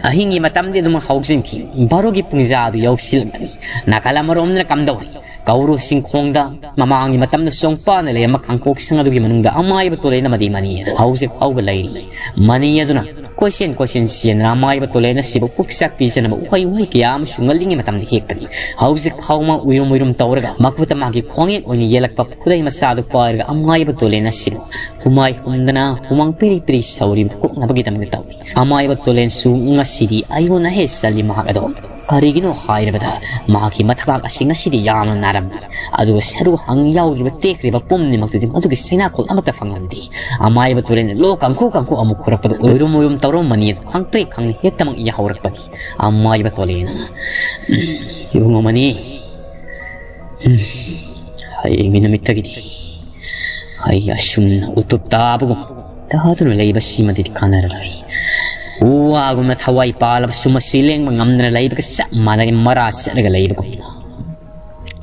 ꯑꯍꯤꯡꯒꯤ ꯃꯇꯝꯗꯤ ꯑꯗꯨꯝ ꯍꯧꯖꯤꯟꯈꯤ꯫ ꯕꯥꯔꯣꯒꯤ ꯄꯨꯡꯖꯥꯗꯨ ꯌꯧꯁꯤꯜꯂꯛꯂꯝꯃꯤ꯫ ꯅꯥꯀꯜ ꯑꯃꯔꯣꯝꯗꯅ ꯀꯝꯗꯧꯔꯤ? ꯀꯧꯔꯨ ꯆꯤꯡꯈꯣꯡꯗ ꯃꯃꯥꯡꯒꯤ ꯃꯇꯝꯗ ꯆꯣꯡꯄꯥꯅ ꯂꯩꯔꯝꯕ ꯀꯥꯡꯄꯣꯛ ꯁꯪ ꯑꯗꯨꯒꯤ ꯃꯅꯨꯡꯗ ꯑꯃꯥꯏꯕ ꯇꯣꯂꯦꯟ ꯑꯃꯗꯤ ꯃꯅꯤ ꯑꯗꯨ ꯍꯧꯖꯤꯛ ꯐꯥꯎꯕ ꯂꯩꯔꯤ꯫ ꯃꯅꯤ ꯑꯗꯨꯅ ꯀꯣꯏꯆꯦꯟ ꯀꯣꯏꯆꯦꯟ ꯆꯦꯟꯗꯨꯅ ꯑꯃꯥꯏꯕ ꯇꯣꯂꯦꯟ ꯑꯁꯤꯕꯨ ꯄꯨꯛꯆꯥꯛ ꯄꯤꯖꯅꯕ ꯎꯍꯩ ꯋꯥꯍꯩ ꯀꯌꯥ ꯑꯃꯁꯨ ꯉꯜꯂꯤꯉꯩ ꯃꯇꯝꯗ ꯍꯦꯛꯄꯅꯤ꯫ ꯍꯧꯖꯤꯛ ꯐꯥꯎꯕ ꯎꯏꯔꯨꯝ ꯎꯏꯔꯨꯝ ꯇꯧꯔꯒ ꯃꯈꯨꯠꯇ ꯃꯥꯒꯤ ꯈ꯭ꯋꯥꯡꯌꯦꯠ ꯑꯣꯏꯅ ꯌꯦꯜꯂꯛꯄ ꯈꯨꯗꯩ ꯃꯆꯥ ꯑꯗꯨ ꯄꯥꯏꯔꯒ ꯑꯃꯥꯏꯕ ꯇꯣꯂꯦꯟ ꯑꯁꯤꯕꯨ ꯍꯨꯃꯥꯏ ꯍꯨꯝꯗꯅ ꯍꯨꯃꯥꯡ ꯄꯤꯔꯤ ꯄꯤꯔꯤ ꯁꯧꯔꯤꯕꯗꯨ ꯀꯣꯛꯅꯕꯒꯤꯗꯃꯛꯇ ꯇꯧꯏ꯫ ꯑꯃꯥꯏꯕ ꯇꯣꯂꯦꯟꯁꯨ ꯉꯁꯤꯗꯤ ꯑꯩꯉꯣꯟꯗ ꯍꯦꯛ ꯆꯜꯂꯤ꯫ ꯃꯍꯥꯛ ꯑꯗꯣ ꯀꯔꯤꯒꯤꯅꯣ ꯍꯥꯏꯔꯕꯗ ꯃꯍꯥꯛꯀꯤ ꯃꯊꯕꯥꯛ ꯑꯁꯤ ꯉꯁꯤꯗꯤ ꯌꯥꯝꯅ ꯅꯥꯔꯝꯃꯤ꯫ ꯑꯗꯨꯒ ꯁꯔꯨ ꯍꯪ ꯌꯥꯎꯗ꯭ꯔꯤꯕ ꯇꯦꯛꯈ꯭ꯔꯤꯕ ꯄꯨꯝꯅꯃꯛꯇꯨꯗꯤ ꯃꯗꯨꯒꯤ ꯁꯩꯅꯥꯈꯣꯜ ꯑꯃꯠꯇ ꯐꯪꯂꯝꯗꯦ꯫ ꯑꯃꯥꯏꯕ ꯇꯣꯂꯦꯟꯅ ꯂꯣꯛ ꯀꯥꯡꯈꯨ ꯀꯥꯡꯈꯨ ꯑꯃꯨꯛ ꯈꯨꯔꯛꯄꯗ ꯑꯣꯏꯔꯨꯝ ꯑꯣꯏꯔꯨꯝ ꯇꯧꯔꯝꯕꯅꯤ ꯑꯗꯨ ꯈꯪꯄ꯭ꯔꯦꯛ ꯈꯪꯅ ꯍꯦꯛꯇꯃꯛ ꯌꯥꯍꯧꯔꯛꯄꯅꯤ꯫ ꯑꯃꯥꯏꯕ ꯇꯣꯂꯦꯟꯅ, "ꯎꯝ, ꯏꯕꯨꯡꯉꯣ ꯃꯅꯤ, ꯎꯝ, ꯍꯌꯦꯡꯒꯤ ꯅꯨꯃꯤꯠꯇꯒꯤꯗꯤ ꯑꯩ ꯑꯁꯨꯝꯅ ꯎꯇꯨꯞ ꯇꯥꯕꯒꯨꯝ ꯇꯥꯗꯨꯅ ꯂꯩꯕꯁꯤꯃꯗꯤ ꯀꯥꯟꯅꯔꯔꯣꯏ꯫ ꯎ ꯋꯥꯒꯨꯝꯅ ꯊꯋꯥꯏ ꯄꯥꯜꯂꯕꯁꯨ ꯃꯁꯤ ꯂꯦꯡꯕ ꯉꯝꯗꯅ ꯂꯩꯕꯒ ꯆꯞ ꯃꯥꯟꯅꯔꯦ, ꯃꯔꯥ ꯆꯠꯂꯒ ꯂꯩꯕꯒꯨꯝꯅ꯫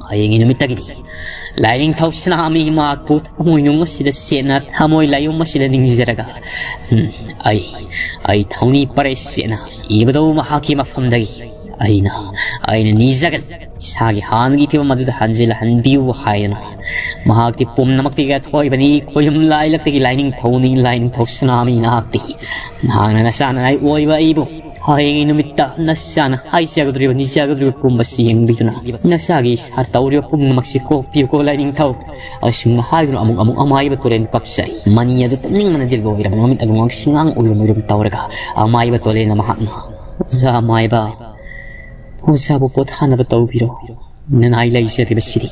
ꯍꯌꯦꯡꯒꯤ ꯅꯨꯃꯤꯠꯇꯒꯤꯗꯤ ꯂꯥꯏꯅꯤꯡꯊꯧ ꯁꯅꯥꯃꯍꯤ ꯃꯍꯥꯛꯄꯨ ꯊꯃꯣꯏꯅꯨꯡ ꯑꯁꯤꯗ ꯆꯦꯠꯅ, ꯊꯃꯣꯏ ꯂꯥꯏꯌꯨꯝ ꯑꯁꯤꯗ ꯅꯤꯡꯖꯔꯒ, ꯎꯝ, ꯑꯩ, ꯑꯩ ꯊꯧꯅꯤ ꯄꯔꯦ ꯆꯦꯠꯅ ꯏꯕꯗꯧ ꯃꯍꯥꯛꯀꯤ ꯃꯐꯝꯗꯒꯤ ꯑꯩꯅ, ꯑꯩꯅ ꯅꯤꯖꯒꯅꯤ, ꯏꯁꯥꯒꯤ ꯍꯥꯟꯅꯒꯤ ꯐꯤꯕꯝ ꯑꯗꯨꯗ ꯍꯟꯖꯤꯜꯍꯟꯕꯤꯌꯨ" ꯍꯥꯏꯗꯅ ꯃꯍꯥꯛꯇꯤ ꯄꯨꯝꯅꯃꯛꯇꯒꯤ ꯑꯊꯣꯏꯕꯅꯤ꯫ ꯈꯣꯌꯨꯝ ꯂꯥꯏꯂꯛꯇꯒꯤ ꯂꯥꯏꯅꯤꯡꯊꯧꯅꯤ, ꯂꯥꯏꯅꯤꯡꯊꯧ ꯁꯅꯥꯃꯍꯤ ꯅꯍꯥꯛꯇꯤ꯫ ꯅꯍꯥꯛꯅ ꯅꯆꯥꯅ ꯑꯣꯏꯕ ꯑꯩꯕꯨ ꯍꯌꯦꯡꯒꯤ ꯅꯨꯃꯤꯠꯇ ꯅꯆꯥꯅ ꯍꯥꯏꯖꯒꯗꯧꯔꯤꯕ, ꯅꯤꯖꯒꯗꯧꯔꯤꯕ ꯄꯨꯝꯕꯁꯤ ꯌꯦꯡꯕꯤꯗꯨꯅ ꯅꯆꯥꯒꯤ ꯏꯁꯥ ꯇꯧꯔꯤꯕ ꯄꯨꯝꯅꯃꯛꯁꯤ ꯀꯣꯛꯄꯤꯌꯨꯀꯣ ꯂꯥꯏꯅꯤꯡꯊꯧ꯫ ꯑꯁꯨꯝꯅ ꯍꯥꯏꯗꯨꯅ ꯑꯃꯨꯛ ꯑꯃꯨꯛ ꯑꯃꯥꯏꯕ ꯇꯣꯂꯦꯟ ꯀꯞꯆꯩ꯫ ꯃꯅꯤ ꯑꯗꯨ ꯇꯨꯝꯅꯤꯡꯕꯅꯗꯤ ꯂꯣꯏꯔꯕ ꯃꯃꯤꯠ ꯑꯗꯨ ꯉꯥꯡꯁꯪ ꯉꯥꯡ ꯎꯏꯔꯨꯝ ꯎꯏꯔꯨꯝ ꯇꯧꯔꯒ ꯑꯃꯥꯏꯕ ꯇꯣꯂꯦꯟꯅ ꯃꯍꯥꯛꯅ, "ꯑꯣꯖꯥ ꯑꯃꯥꯏꯕ, ꯑꯣꯖꯥꯕꯨ ꯄꯣꯊꯥꯅꯕ ꯇꯧꯕꯤꯔꯣ꯫ ꯅꯅꯥꯏ ꯂꯩꯖꯔꯤꯕꯁꯤꯗꯤ,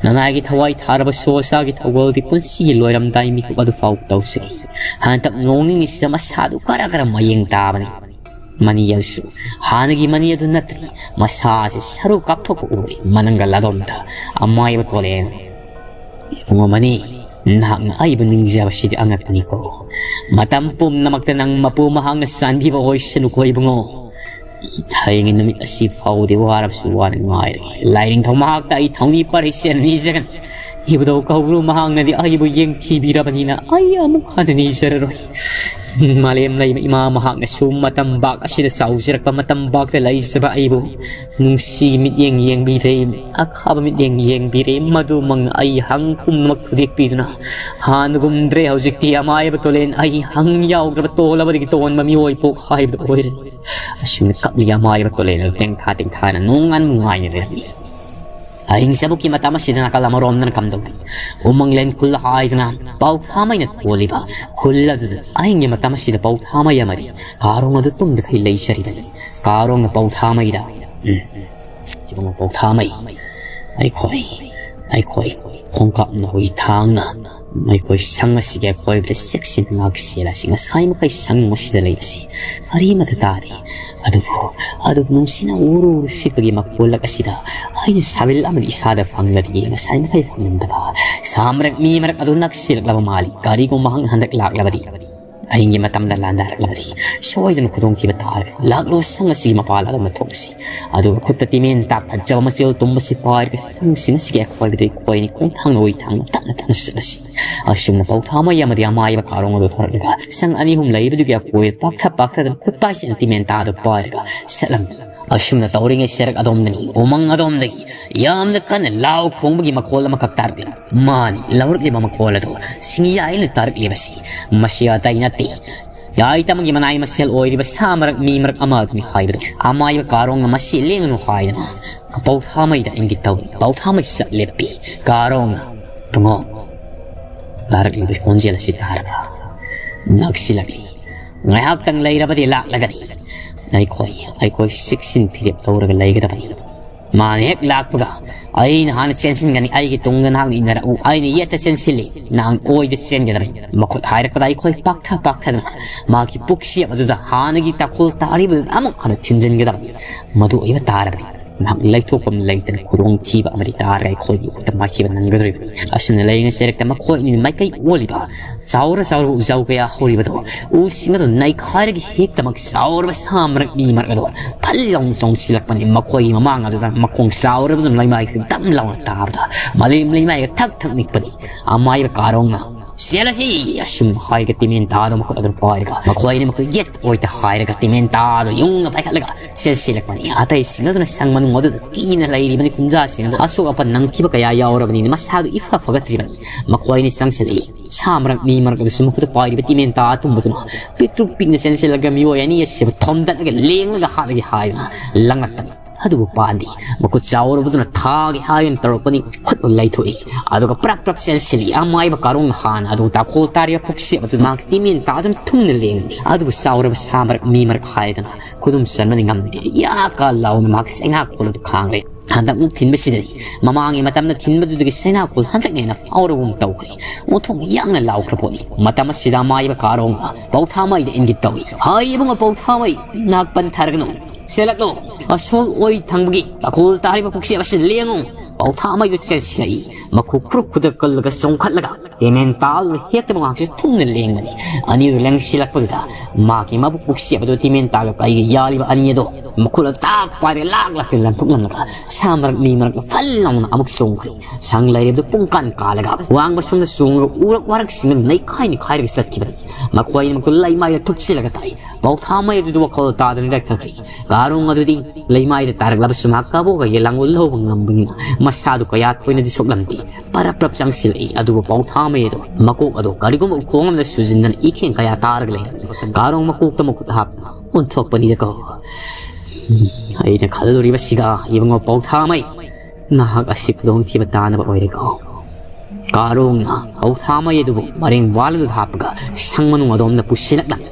ꯅꯅꯥꯏꯒꯤ ꯊꯋꯥꯏ ꯊꯥꯔꯕꯁꯨ ꯑꯣꯖꯥꯒꯤ ꯊꯧꯒꯜꯗꯤ ꯄꯨꯟꯁꯤꯒꯤ ꯂꯣꯏꯔꯝꯗꯥꯏ ꯃꯤꯀꯨꯞ ꯑꯗꯨ ꯐꯥꯎꯕ ꯇꯧꯖꯒꯦ꯫ ꯍꯟꯗꯛ ꯅꯣꯡ ꯅꯤꯅꯤꯁꯤꯗ ꯃꯁꯥꯗꯨ ꯈꯔ ꯈꯔ ꯃꯌꯦꯡ ꯇꯥꯕꯅꯤ꯫ ꯃꯅꯤ ꯑꯗꯨꯁꯨ ꯍꯥꯟꯅꯒꯤ ꯃꯅꯤ ꯑꯗꯨ ꯅꯠꯇ꯭ꯔꯦ꯫ ꯃꯁꯥꯁꯤ ꯁꯔꯨ ꯀꯥꯞꯊꯣꯛꯄ ꯎꯔꯦ ꯃꯅꯪꯒꯜ ꯑꯗꯣꯝꯗ꯫ ꯑꯃꯥꯏꯕ ꯇꯣꯂꯦꯟ, ꯏꯕꯨꯡꯉꯣ ꯃꯅꯤ, ꯅꯍꯥꯛꯅ ꯑꯩꯕꯨ ꯅꯤꯡꯖꯕꯁꯤꯗꯤ ꯑꯉꯛꯄꯅꯤꯀꯣ꯫ ꯃꯇꯝ ꯄꯨꯝꯅꯃꯛꯇ ꯅꯪ ꯃꯄꯨ ꯃꯍꯥꯛꯅ ꯆꯥꯟꯕꯤꯕ ꯑꯣꯏꯁꯅꯨꯀꯣ ꯏꯕꯨꯡꯉꯣ꯫ ꯍꯌꯦꯡꯒꯤ ꯅꯨꯃꯤꯠ ꯑꯁꯤ ꯐꯥꯎꯕꯗꯤ ꯋꯥꯔꯕꯁꯨ ꯋꯥꯅ ꯉꯥꯏꯔꯦ꯫ ꯂꯥꯏꯅꯤꯡꯊꯧ ꯃꯍꯥꯛꯇ ꯑꯩ ꯊꯧꯅꯤ ꯄꯔꯤꯁꯦ ꯅꯤꯖꯒꯅꯤ꯫ ꯏꯕꯨꯙꯧ ꯀꯧꯕ꯭ꯔꯨ ꯃꯍꯥꯛꯅꯗꯤ ꯑꯩꯕꯨ ꯌꯦꯡꯊꯤꯕꯤꯔꯕꯅꯤꯅ ꯑꯩ ꯑꯃꯨꯛ ꯍꯟꯅ ꯅꯤꯖꯔꯔꯣꯏ꯫ ꯃꯥꯂꯦꯝ ꯂꯩꯕ ꯏꯃꯥ ꯃꯍꯥꯛꯅꯁꯨ ꯃꯇꯝ ꯕꯥꯛ ꯑꯁꯤꯗ ꯆꯥꯎꯖꯔꯛꯄ, ꯃꯇꯝ ꯕꯥꯛꯇ ꯂꯩꯖꯕ ꯑꯩꯕꯨ ꯅꯨꯡꯁꯤ ꯃꯤꯠꯌꯦꯡ ꯌꯦꯡꯕꯤꯔꯦ, ꯑꯈꯥꯕ ꯃꯤꯠꯌꯦꯡ ꯌꯦꯡꯕꯤꯔꯦ꯫ ꯃꯗꯨꯃꯛꯅ ꯑꯩ ꯍꯪ ꯄꯨꯝꯅꯃꯛ ꯊꯨꯗꯦꯛꯄꯤꯗꯨꯅ ꯍꯥꯟꯅꯒꯨꯝꯗ꯭ꯔꯦ ꯍꯧꯖꯤꯛꯇꯤ꯫ ꯑꯃꯥꯏꯕ ꯇꯣꯂꯦꯟ, ꯑꯩ ꯍꯪ ꯌꯥꯎꯗ꯭ꯔꯕ ꯇꯣꯜꯂꯕꯗꯒꯤ ꯇꯣꯟꯕ ꯃꯤꯑꯣꯏ ꯄꯣꯛ ꯍꯥꯏꯕꯗꯨ ꯑꯣꯏꯔꯦ꯫ ꯑꯁꯨꯝꯅ ꯀꯞꯂꯤ ꯑꯃꯥꯏꯕ ꯇꯣꯂꯦꯟ ꯑꯗꯨ ꯇꯦꯡꯊꯥ ꯇꯦꯡꯊꯥꯅ ꯅꯣꯡꯉꯥꯟ ꯅꯨꯡꯉꯥꯏꯅ ꯂꯩꯔꯝꯃꯤ꯫ ꯑꯍꯤꯡ ꯆꯕꯨꯛꯀꯤ ꯃꯇꯝ ꯑꯁꯤꯗ ꯅꯥꯀꯜ ꯑꯃꯔꯣꯝꯗꯅ ꯀꯝꯗꯧꯔꯤ? ꯎꯃꯪ ꯂꯦꯟ ꯈꯨꯜ ꯍꯥꯏꯗꯅ ꯄꯥꯎꯊꯥꯃꯩꯅ ꯊꯣꯜꯂꯤꯕ ꯈꯨꯜ ꯑꯗꯨꯗ ꯑꯍꯤꯡꯒꯤ ꯃꯇꯝ ꯑꯁꯤꯗ ꯄꯥꯎꯊꯥꯃꯩ ꯑꯃꯗꯤ ꯀꯥꯔꯣꯡ ꯑꯗꯨ ꯇꯨꯝꯗꯈꯩ ꯂꯩꯖꯔꯤꯕꯅꯤ꯫ ꯀꯥꯔꯣꯡꯅ ꯄꯥꯎꯊꯥꯃꯩꯗ, ꯎꯝ, ꯏꯕꯨꯡꯉꯣ ꯄꯧꯊꯥꯃꯩ, ꯑꯩꯈꯣꯏ, ꯑꯩꯈꯣꯏ ꯈꯣꯡꯀꯥꯞ ꯅꯥꯍꯨꯏ ꯊꯥꯡꯅ ꯑꯩꯈꯣꯏ ꯁꯪ ꯑꯁꯤꯒꯤ ꯑꯀꯣꯏꯕꯗ ꯆꯦꯛꯁꯤꯟ ꯉꯥꯛ ꯁꯦꯜꯂꯁꯤ꯫ ꯉꯁꯥꯏ ꯃꯈꯩ ꯁꯪ ꯑꯁꯤꯗ ꯂꯩꯕꯁꯤ ꯀꯔꯤꯃꯠꯇ ꯇꯥꯗꯦ꯫ ꯑꯗꯨꯕꯨ, ꯑꯗꯨꯕꯨ ꯅꯨꯡꯁꯤꯅ ꯎꯔꯨ ꯎꯔꯨ ꯁꯤꯠꯄꯒꯤ ꯃꯈꯣꯜꯂꯛ ꯑꯁꯤꯗ ꯑꯩꯅ ꯁꯥꯕꯤꯜ ꯑꯃꯗꯤ ꯏꯁꯥꯗ ꯐꯪꯂꯗꯤ ꯉꯁꯥꯏ ꯃꯈꯩ ꯐꯪꯂꯝꯗꯕ ꯁꯥ ꯃꯔꯛ, ꯃꯤ ꯃꯔꯛ ꯑꯗꯨ ꯅꯛꯁꯤꯜꯂꯛꯂꯕ ꯃꯥꯜꯂꯤ꯫ ꯀꯔꯤꯒꯨꯝꯕ ꯍꯪ-, ꯍꯟꯗꯛ ꯂꯥꯛꯂꯕꯗꯤ, ꯑꯍꯤꯡꯒꯤ ꯃꯇꯝꯗ ꯂꯥꯟꯗꯥꯔꯛꯂꯕꯗꯤ ꯁꯣꯏꯗꯅ ꯈꯨꯗꯣꯡꯊꯤꯕ ꯇꯥꯔꯦ꯫ ꯂꯥꯛꯂꯣ, ꯁꯪ ꯑꯁꯤꯒꯤ ꯃꯄꯥꯜ ꯑꯗꯣꯝꯗ ꯊꯣꯛꯂꯁꯤ꯫ ꯑꯗꯨꯒ ꯈꯨꯠꯇ ꯇꯤꯃꯦꯟ ꯇꯥꯛ ꯐꯖꯕ ꯃꯆꯦꯜ ꯇꯨꯝꯕꯁꯤ ꯄꯥꯏꯔꯒ ꯁꯪꯁꯤꯡ ꯑꯁꯤꯒꯤ ꯑꯀꯣꯏꯕꯗ ꯀꯣꯏꯅꯤ ꯈꯣꯡꯊꯥꯡ ꯅꯣꯏ ꯊꯥꯡꯅ ꯇꯞꯅ ꯇꯞꯅ ꯆꯠꯂꯁꯤ꯫ ꯑꯁꯨꯝꯅ ꯄꯧꯊꯥꯃꯩ ꯑꯃꯗꯤ ꯑꯃꯥꯏꯕ ꯀꯥꯔꯣꯡ ꯑꯗꯨ ꯊꯣꯔꯛꯂꯒ ꯁꯪ ꯑꯅꯤ ꯑꯍꯨꯝ ꯂꯩꯕꯗꯨꯒꯤ ꯑꯀꯣꯏꯕ ꯄꯥꯛꯊ ꯄꯥꯛꯊꯗꯨꯅ ꯈꯨꯠ ꯄꯥꯏꯁꯤꯅ ꯇꯤꯃꯦꯟ ꯇꯥꯗꯨ ꯄꯥꯏꯔꯒ ꯆꯠꯂꯝꯃꯤ꯫ ꯑꯁꯨꯝꯅ ꯇꯧꯔꯤꯉꯩ ꯆꯦꯔꯛ ꯑꯗꯣꯝꯗꯅꯤ ꯎꯃꯪ ꯑꯗꯣꯝꯗꯒꯤ ꯌꯥꯝꯅ ꯀꯟꯅ ꯂꯥꯎ ꯈꯣꯡꯕꯒꯤ ꯃꯈꯣꯜ ꯑꯃꯈꯛ ꯇꯥꯔꯛꯂꯤ꯫ ꯃꯥꯅꯤ, ꯂꯧꯔꯛꯂꯤꯕ ꯃꯈꯣꯜ ꯑꯗꯨ ꯁꯤꯡꯌꯥꯏꯅ ꯇꯥꯔꯛꯂꯤꯕꯁꯤ ꯃꯁꯤ ꯑꯇꯩ ꯅꯠꯇꯦ, ꯌꯥꯏꯇꯃꯒꯤ ꯃꯅꯥꯏ ꯃꯁꯦꯜ ꯑꯣꯏꯔꯤꯕ ꯁꯥ ꯃꯔꯛ ꯃꯤ ꯃꯔꯛ ꯑꯃ ꯑꯗꯨꯅꯤ ꯍꯥꯏꯕꯗꯨ꯫ ꯑꯃꯥꯏꯕ ꯀꯥꯔꯣꯡꯅ ꯃꯁꯤ ꯂꯦꯡꯒꯅꯨ ꯍꯥꯏꯗꯅ ꯄꯧꯊꯥꯃꯩꯗ ꯏꯪꯒꯤꯠ ꯇꯧꯏ꯫ ꯄꯧꯊꯥꯃꯩ ꯆꯠ ꯂꯦꯞꯄꯤ꯫ ꯀꯥꯔꯣꯡꯅ, "ꯏꯕꯨꯡꯉꯣ, ꯇꯥꯔꯛꯂꯤꯕ ꯈꯣꯟꯖꯦꯜ ꯑꯁꯤ ꯇꯥꯔꯕ? ꯅꯛꯁꯤꯜꯂꯛꯂꯤ꯫ ꯉꯥꯏꯍꯥꯛꯇꯪ ꯂꯩꯔꯕꯗꯤ ꯂꯥꯛꯂꯒꯅꯤ꯫ ꯑꯩꯈꯣꯏ, ꯑꯩꯈꯣꯏ ꯆꯦꯛꯁꯤꯟ ꯐꯤꯔꯦꯞ ꯂꯧꯔꯒ ꯂꯩꯒꯗꯕꯅꯤ꯫ ꯃꯥꯅ ꯍꯦꯛ ꯂꯥꯛꯄꯒ ꯑꯩꯅ ꯍꯥꯟꯅ ꯆꯦꯟꯁꯤꯟꯒꯅꯤ꯫ ꯑꯩꯒꯤ ꯇꯨꯡꯗ ꯅꯍꯥꯛꯅ ꯏꯟꯅꯔꯛꯎ꯫ ꯑꯩꯅ ꯌꯦꯠꯇ ꯆꯦꯟꯁꯤꯜꯂꯤ, ꯅꯍꯥꯛꯅ ꯑꯣꯏꯗ ꯆꯦꯟꯒꯗꯕꯅꯤ꯫" ꯃꯈꯨꯠ ꯍꯥꯏꯔꯛꯄꯗ ꯑꯩꯈꯣꯏ ꯄꯥꯛꯊ ꯄꯥꯛꯊꯗꯅ ꯃꯥꯒꯤ ꯄꯨꯛꯁꯦꯞ ꯑꯗꯨꯗ ꯍꯥꯟꯅꯒꯤ ꯇꯥꯈꯨꯜ ꯇꯥꯔꯤꯕꯗꯨꯗ ꯑꯃꯨꯛ ꯍꯟꯅ ꯊꯤꯟꯖꯤꯟꯒꯗꯕꯅꯤ꯫ ꯃꯗꯨ ꯑꯣꯏꯕ ꯇꯥꯔꯕꯗꯤ ꯅꯍꯥꯛ ꯂꯩꯊꯣꯛꯐꯝ ꯂꯩꯇꯅ ꯈꯨꯗꯣꯡꯊꯤꯕ ꯑꯃꯗꯤ ꯇꯥꯔꯒ ꯑꯩꯈꯣꯏꯒꯤ ꯈꯨꯠꯇ ꯃꯥꯏꯊꯤꯕ ꯅꯪꯒꯗꯧꯔꯤꯕꯅꯤ꯫ ꯑꯁꯨꯝꯅ ꯂꯩꯔꯤꯉꯩ ꯆꯦꯔꯛꯇ ꯃꯈꯣꯏ ꯑꯅꯤ ꯃꯥꯏꯀꯩ ꯑꯣꯜꯂꯤꯕ ꯆꯥꯎꯔ ꯆꯥꯎꯔꯕ ꯎꯖꯥꯎ ꯀꯌꯥ ꯍꯧꯔꯤꯕꯗꯣ ꯎꯁꯤꯡ ꯑꯗꯨ ꯅꯩꯈꯥꯏꯔꯒ ꯍꯦꯛꯇꯃꯛ ꯆꯥꯎꯔꯕ ꯁꯥ ꯃꯔꯛ ꯃꯤ ꯃꯔꯛ ꯑꯗꯣ ꯐꯜ ꯂꯥꯎꯅ ꯆꯣꯡꯁꯤꯜꯂꯛꯄꯅꯤ꯫ ꯃꯈꯣꯏꯒꯤ ꯃꯃꯥꯡ ꯑꯗꯨꯗ ꯃꯈꯣꯡ ꯆꯥꯎꯔꯕꯗꯨꯅ ꯂꯩꯃꯥꯏ ꯗꯝ ꯂꯥꯎꯅ ꯇꯥꯕꯗ ꯃꯂꯦꯝ ꯂꯩꯃꯥꯏꯒ ꯊꯛ ꯊꯛ ꯅꯤꯛꯄꯅꯤ꯫ ꯑꯃꯥꯏꯕ ꯀꯥꯔꯣꯡꯅ, "ꯆꯦꯜꯂꯁꯤ!" ꯑꯁꯨꯝ ꯍꯥꯏꯔꯒ ꯇꯤꯃꯦꯟ ꯇꯥꯗꯣ ꯃꯈꯨꯠ ꯑꯗꯨ ꯄꯥꯏꯔꯒ ꯃꯈꯣꯏ ꯑꯅꯤꯃꯛꯇꯨ ꯌꯦꯠ ꯑꯣꯏꯗ ꯍꯥꯏꯔꯒ ꯇꯤꯃꯦꯟ ꯇꯥꯗꯣ ꯌꯨꯡꯅ ꯄꯥꯏꯈꯠꯂꯒ ꯆꯦꯟꯁꯤꯜꯂꯛꯄꯅꯤ꯫ ꯑꯇꯩꯁꯤꯡ ꯑꯗꯨꯅ ꯁꯪ ꯃꯅꯨꯡ ꯑꯗꯨꯗ ꯀꯤꯅ ꯂꯩꯔꯤꯕꯅꯤ꯫ ꯈꯨꯟꯖꯥꯁꯤꯡ ꯑꯗꯨ ꯑꯁꯣꯛ ꯑꯄꯟ ꯅꯪꯈꯤꯕ ꯀꯌꯥ ꯌꯥꯎꯔꯕꯅꯤꯅ ꯃꯁꯥꯗꯨ ꯏꯐ ꯐꯒꯠꯇ꯭ꯔꯤꯕꯅꯤ꯫ ꯃꯈꯣꯏ ꯑꯅꯤ ꯆꯪꯁꯤꯜꯂꯛꯏ꯫ ꯁꯥ ꯃꯔꯛ ꯃꯤ ꯃꯔꯛ ꯑꯗꯨꯁꯨ ꯃꯈꯨꯠꯇ ꯄꯥꯏꯔꯤꯕ ꯇꯤꯃꯦꯟ ꯇꯥ ꯑꯇꯨꯝꯕꯗꯨꯅ ꯄꯤꯛꯇ꯭ꯔꯨ ꯄꯤꯛꯅ ꯆꯦꯟꯁꯤꯜꯂꯒ ꯃꯤꯑꯣꯏ ꯑꯅꯤ ꯑꯁꯤꯕꯨ ꯊꯣꯝꯗꯠꯂꯒ ꯂꯦꯡꯂꯒ ꯍꯥꯠꯂꯒꯦ ꯍꯥꯏꯗꯨꯅ ꯂꯪꯂꯛꯄꯅꯤ꯫ ꯑꯗꯨꯕꯨ ꯄꯥꯟꯗꯦ꯫ ꯃꯈꯨꯠ ꯆꯥꯎꯔꯕꯗꯨꯅ ꯊꯥꯒꯦ ꯍꯥꯏꯗꯨꯅ ꯇꯧꯔꯛꯄꯅꯤ꯫ ꯈꯨꯠꯅ ꯂꯩꯊꯣꯛꯏ꯫ ꯑꯗꯨꯒ ꯄ꯭ꯔꯞ ꯄ꯭ꯔꯞ ꯆꯦꯟꯁꯤꯜꯂꯤ꯫ ꯑꯃꯥꯏꯕ ꯀꯥꯔꯣꯡꯅ ꯍꯥꯟꯅ ꯑꯗꯨ ꯇꯥꯈꯣꯜ ꯇꯥꯔꯤꯕ ꯄꯨꯛꯁꯦꯞ ꯑꯗꯨ ꯃꯍꯥꯛ ꯇꯤꯃꯦꯟ ꯇꯥꯗꯨꯅ ꯊꯨꯡꯅ ꯂꯦꯡꯂꯤ꯫ ꯑꯗꯨꯕꯨ ꯆꯥꯎꯔꯕ ꯁꯥ ꯃꯔꯛ ꯃꯤ ꯃꯔꯛ ꯍꯥꯏꯗꯅ ꯈꯨꯗꯨꯝ ꯆꯟꯕꯗꯤ ꯉꯝꯗꯦ꯫ ꯌꯥ ꯀꯥ ꯂꯥꯎꯅ ꯃꯍꯥꯛ ꯆꯩꯅꯥ ꯀꯣꯜ ꯑꯗꯨ ꯈꯥꯡꯂꯦ꯫ ꯍꯟꯗꯛꯃꯨꯛ ꯊꯤꯟꯕꯁꯤꯗꯗꯤ ꯃꯃꯥꯡꯒꯤ ꯃꯇꯝꯗ ꯊꯤꯟꯕꯗꯨꯗꯒꯤ ꯆꯩꯅꯥ ꯀꯣꯜ ꯍꯟꯗꯛꯅ ꯍꯦꯟꯅ ꯐꯥꯎꯔꯕꯒꯨꯝ ꯇꯧꯈ꯭ꯔꯦ꯫ ꯑꯣꯟꯊꯣꯛꯅ ꯌꯥꯡꯅ ꯂꯥꯎꯈ꯭ꯔ ꯄꯣꯠꯅꯤ꯫ ꯃꯇꯝ ꯑꯁꯤꯗ ꯑꯃꯥꯏꯕ ꯀꯥꯔꯣꯡꯅ ꯄꯧꯊꯥꯃꯩꯗ ꯏꯪꯒꯤꯠ ꯇꯧꯏ꯫ "ꯍꯥꯏ ꯏꯕꯨꯡꯉꯣ ꯄꯧꯊꯥꯃꯩ, ꯅꯥꯛ ꯄꯟꯊꯔꯒꯅꯨ꯫ ꯆꯦꯜꯂꯛꯂꯣ꯫ ꯑꯁꯣꯜ ꯑꯣꯏ ꯊꯪꯕꯒꯤ ꯇꯥꯈꯣꯜ ꯇꯥꯔꯤꯕ ꯄꯨꯛꯁꯦꯞ ꯑꯁꯤ ꯂꯦꯡꯉꯨ꯫" ꯄꯧꯊꯥꯃꯩꯗꯨ ꯆꯦꯟꯁꯤꯜꯂꯛꯏ꯫ ꯃꯈꯨ ꯈꯨꯔꯨꯛ ꯈꯨꯗꯛ ꯀꯜꯂꯒ ꯆꯣꯡꯈꯠꯂꯒ ꯇꯦꯃꯦꯟ ꯇꯥꯜꯂꯨꯔ ꯍꯦꯛꯇ ꯃꯉꯥꯛꯁꯤ ꯊꯨꯡꯅ ꯂꯦꯡꯕꯅꯤ꯫ ꯑꯅꯤꯗꯨ ꯂꯦꯡꯁꯤꯜꯂꯛꯄꯗꯨꯗ ꯃꯥꯒꯤ ꯃꯕꯨꯛ ꯄꯨꯛꯁꯦꯞ ꯑꯗꯨ ꯇꯤꯃꯦꯟ ꯇꯥꯒ ꯀꯩꯒ ꯌꯥꯜꯂꯤꯕ ꯑꯅꯤ ꯑꯗꯣ ꯃꯈꯨꯠ ꯑꯇꯥꯛ ꯄꯥꯏꯔꯦ ꯂꯥꯛ ꯂꯥꯛꯇ ꯂꯪꯊꯣꯛꯂꯝꯂꯒ ꯁꯥ ꯃꯔꯛ ꯃꯤ ꯃꯔꯛꯇ ꯐꯜ ꯂꯥꯎꯅ ꯑꯃꯨꯛ ꯆꯣꯡꯈ꯭ꯔꯦ꯫ ꯁꯪ ꯂꯩꯔꯤꯕꯗꯨ ꯄꯨꯡꯀꯥꯟ ꯀꯥꯜꯂꯒ ꯋꯥꯡꯕ ꯁꯨꯝꯅ ꯆꯣꯡꯉꯒ ꯎꯔꯛ ꯋꯥꯔꯛꯁꯤꯡꯅ ꯅꯩꯈꯥꯏ ꯅꯩꯈꯥꯏꯔꯒ ꯆꯠꯈꯤꯕꯅꯤ꯫ ꯃꯈꯣꯏꯅꯤꯃꯛꯇꯨ ꯂꯩꯃꯥꯏꯗ ꯊꯨꯞꯆꯤꯜꯂꯒ ꯇꯥꯏ꯫ ꯄꯧꯊꯥꯃꯩ ꯑꯗꯨꯗꯤ ꯋꯥꯈꯜ ꯇꯥꯗꯅ ꯂꯦꯛꯊꯈ꯭ꯔꯦ꯫ ꯀꯥꯔꯣꯡ ꯑꯗꯨꯗꯤ ꯂꯩꯃꯥꯏꯗ ꯇꯥꯔꯛꯂꯕꯁꯨ ꯃꯍꯥꯛ ꯀꯕꯣꯛꯀ ꯌꯦꯂꯥꯡꯕꯨ ꯂꯧꯕ ꯉꯝꯕꯅꯤꯅ ꯃꯁꯥꯗꯨ ꯀꯌꯥ ꯊꯣꯏꯅꯗꯤ ꯁꯣꯛꯂꯝꯗꯦ꯫ ꯄꯔꯞ ꯄꯔꯞ ꯆꯪꯁꯤꯜꯂꯛꯏ꯫ ꯑꯗꯨꯕꯨ ꯄꯧꯊꯥꯃꯩ ꯑꯗꯨ ꯃꯀꯣꯛ ꯑꯗꯨ ꯀꯔꯤꯒꯨꯝꯕ ꯎꯈꯣꯡ ꯑꯃꯗ ꯁꯨꯖꯤꯟꯗꯅ ꯏꯈꯦꯡ ꯀꯌꯥ ꯇꯥꯔꯒ ꯂꯩꯔꯝꯃꯤ꯫ ꯀꯥꯔꯣꯡ ꯃꯀꯣꯛꯇ ꯃꯈꯨꯠ ꯍꯥꯞꯇꯨꯅ ꯑꯣꯟꯊꯣꯛꯄꯅꯤꯗꯀꯣ꯫ "ꯎꯝ, ꯑꯩꯅ ꯈꯜꯂꯨꯔꯤꯕꯁꯤꯒ ꯏꯕꯨꯡꯉꯣ ꯄꯧꯊꯥꯃꯩ, ꯅꯍꯥꯛ ꯑꯁꯤ ꯈꯨꯗꯣꯡꯊꯤꯕ ꯇꯥꯅꯕ ꯑꯣꯏꯔꯦꯀꯣ꯫" ꯀꯥꯔꯣꯡꯅ ꯄꯧꯊꯥꯃꯩ ꯑꯗꯨꯕꯨ ꯃꯔꯦꯡ ꯋꯥꯜꯗꯨꯗ ꯍꯥꯞꯄꯒ ꯁꯪ ꯃꯅꯨꯡ ꯑꯗꯣꯝꯗ ꯄꯨꯁꯤꯜꯂꯛꯂꯝꯃꯤ꯫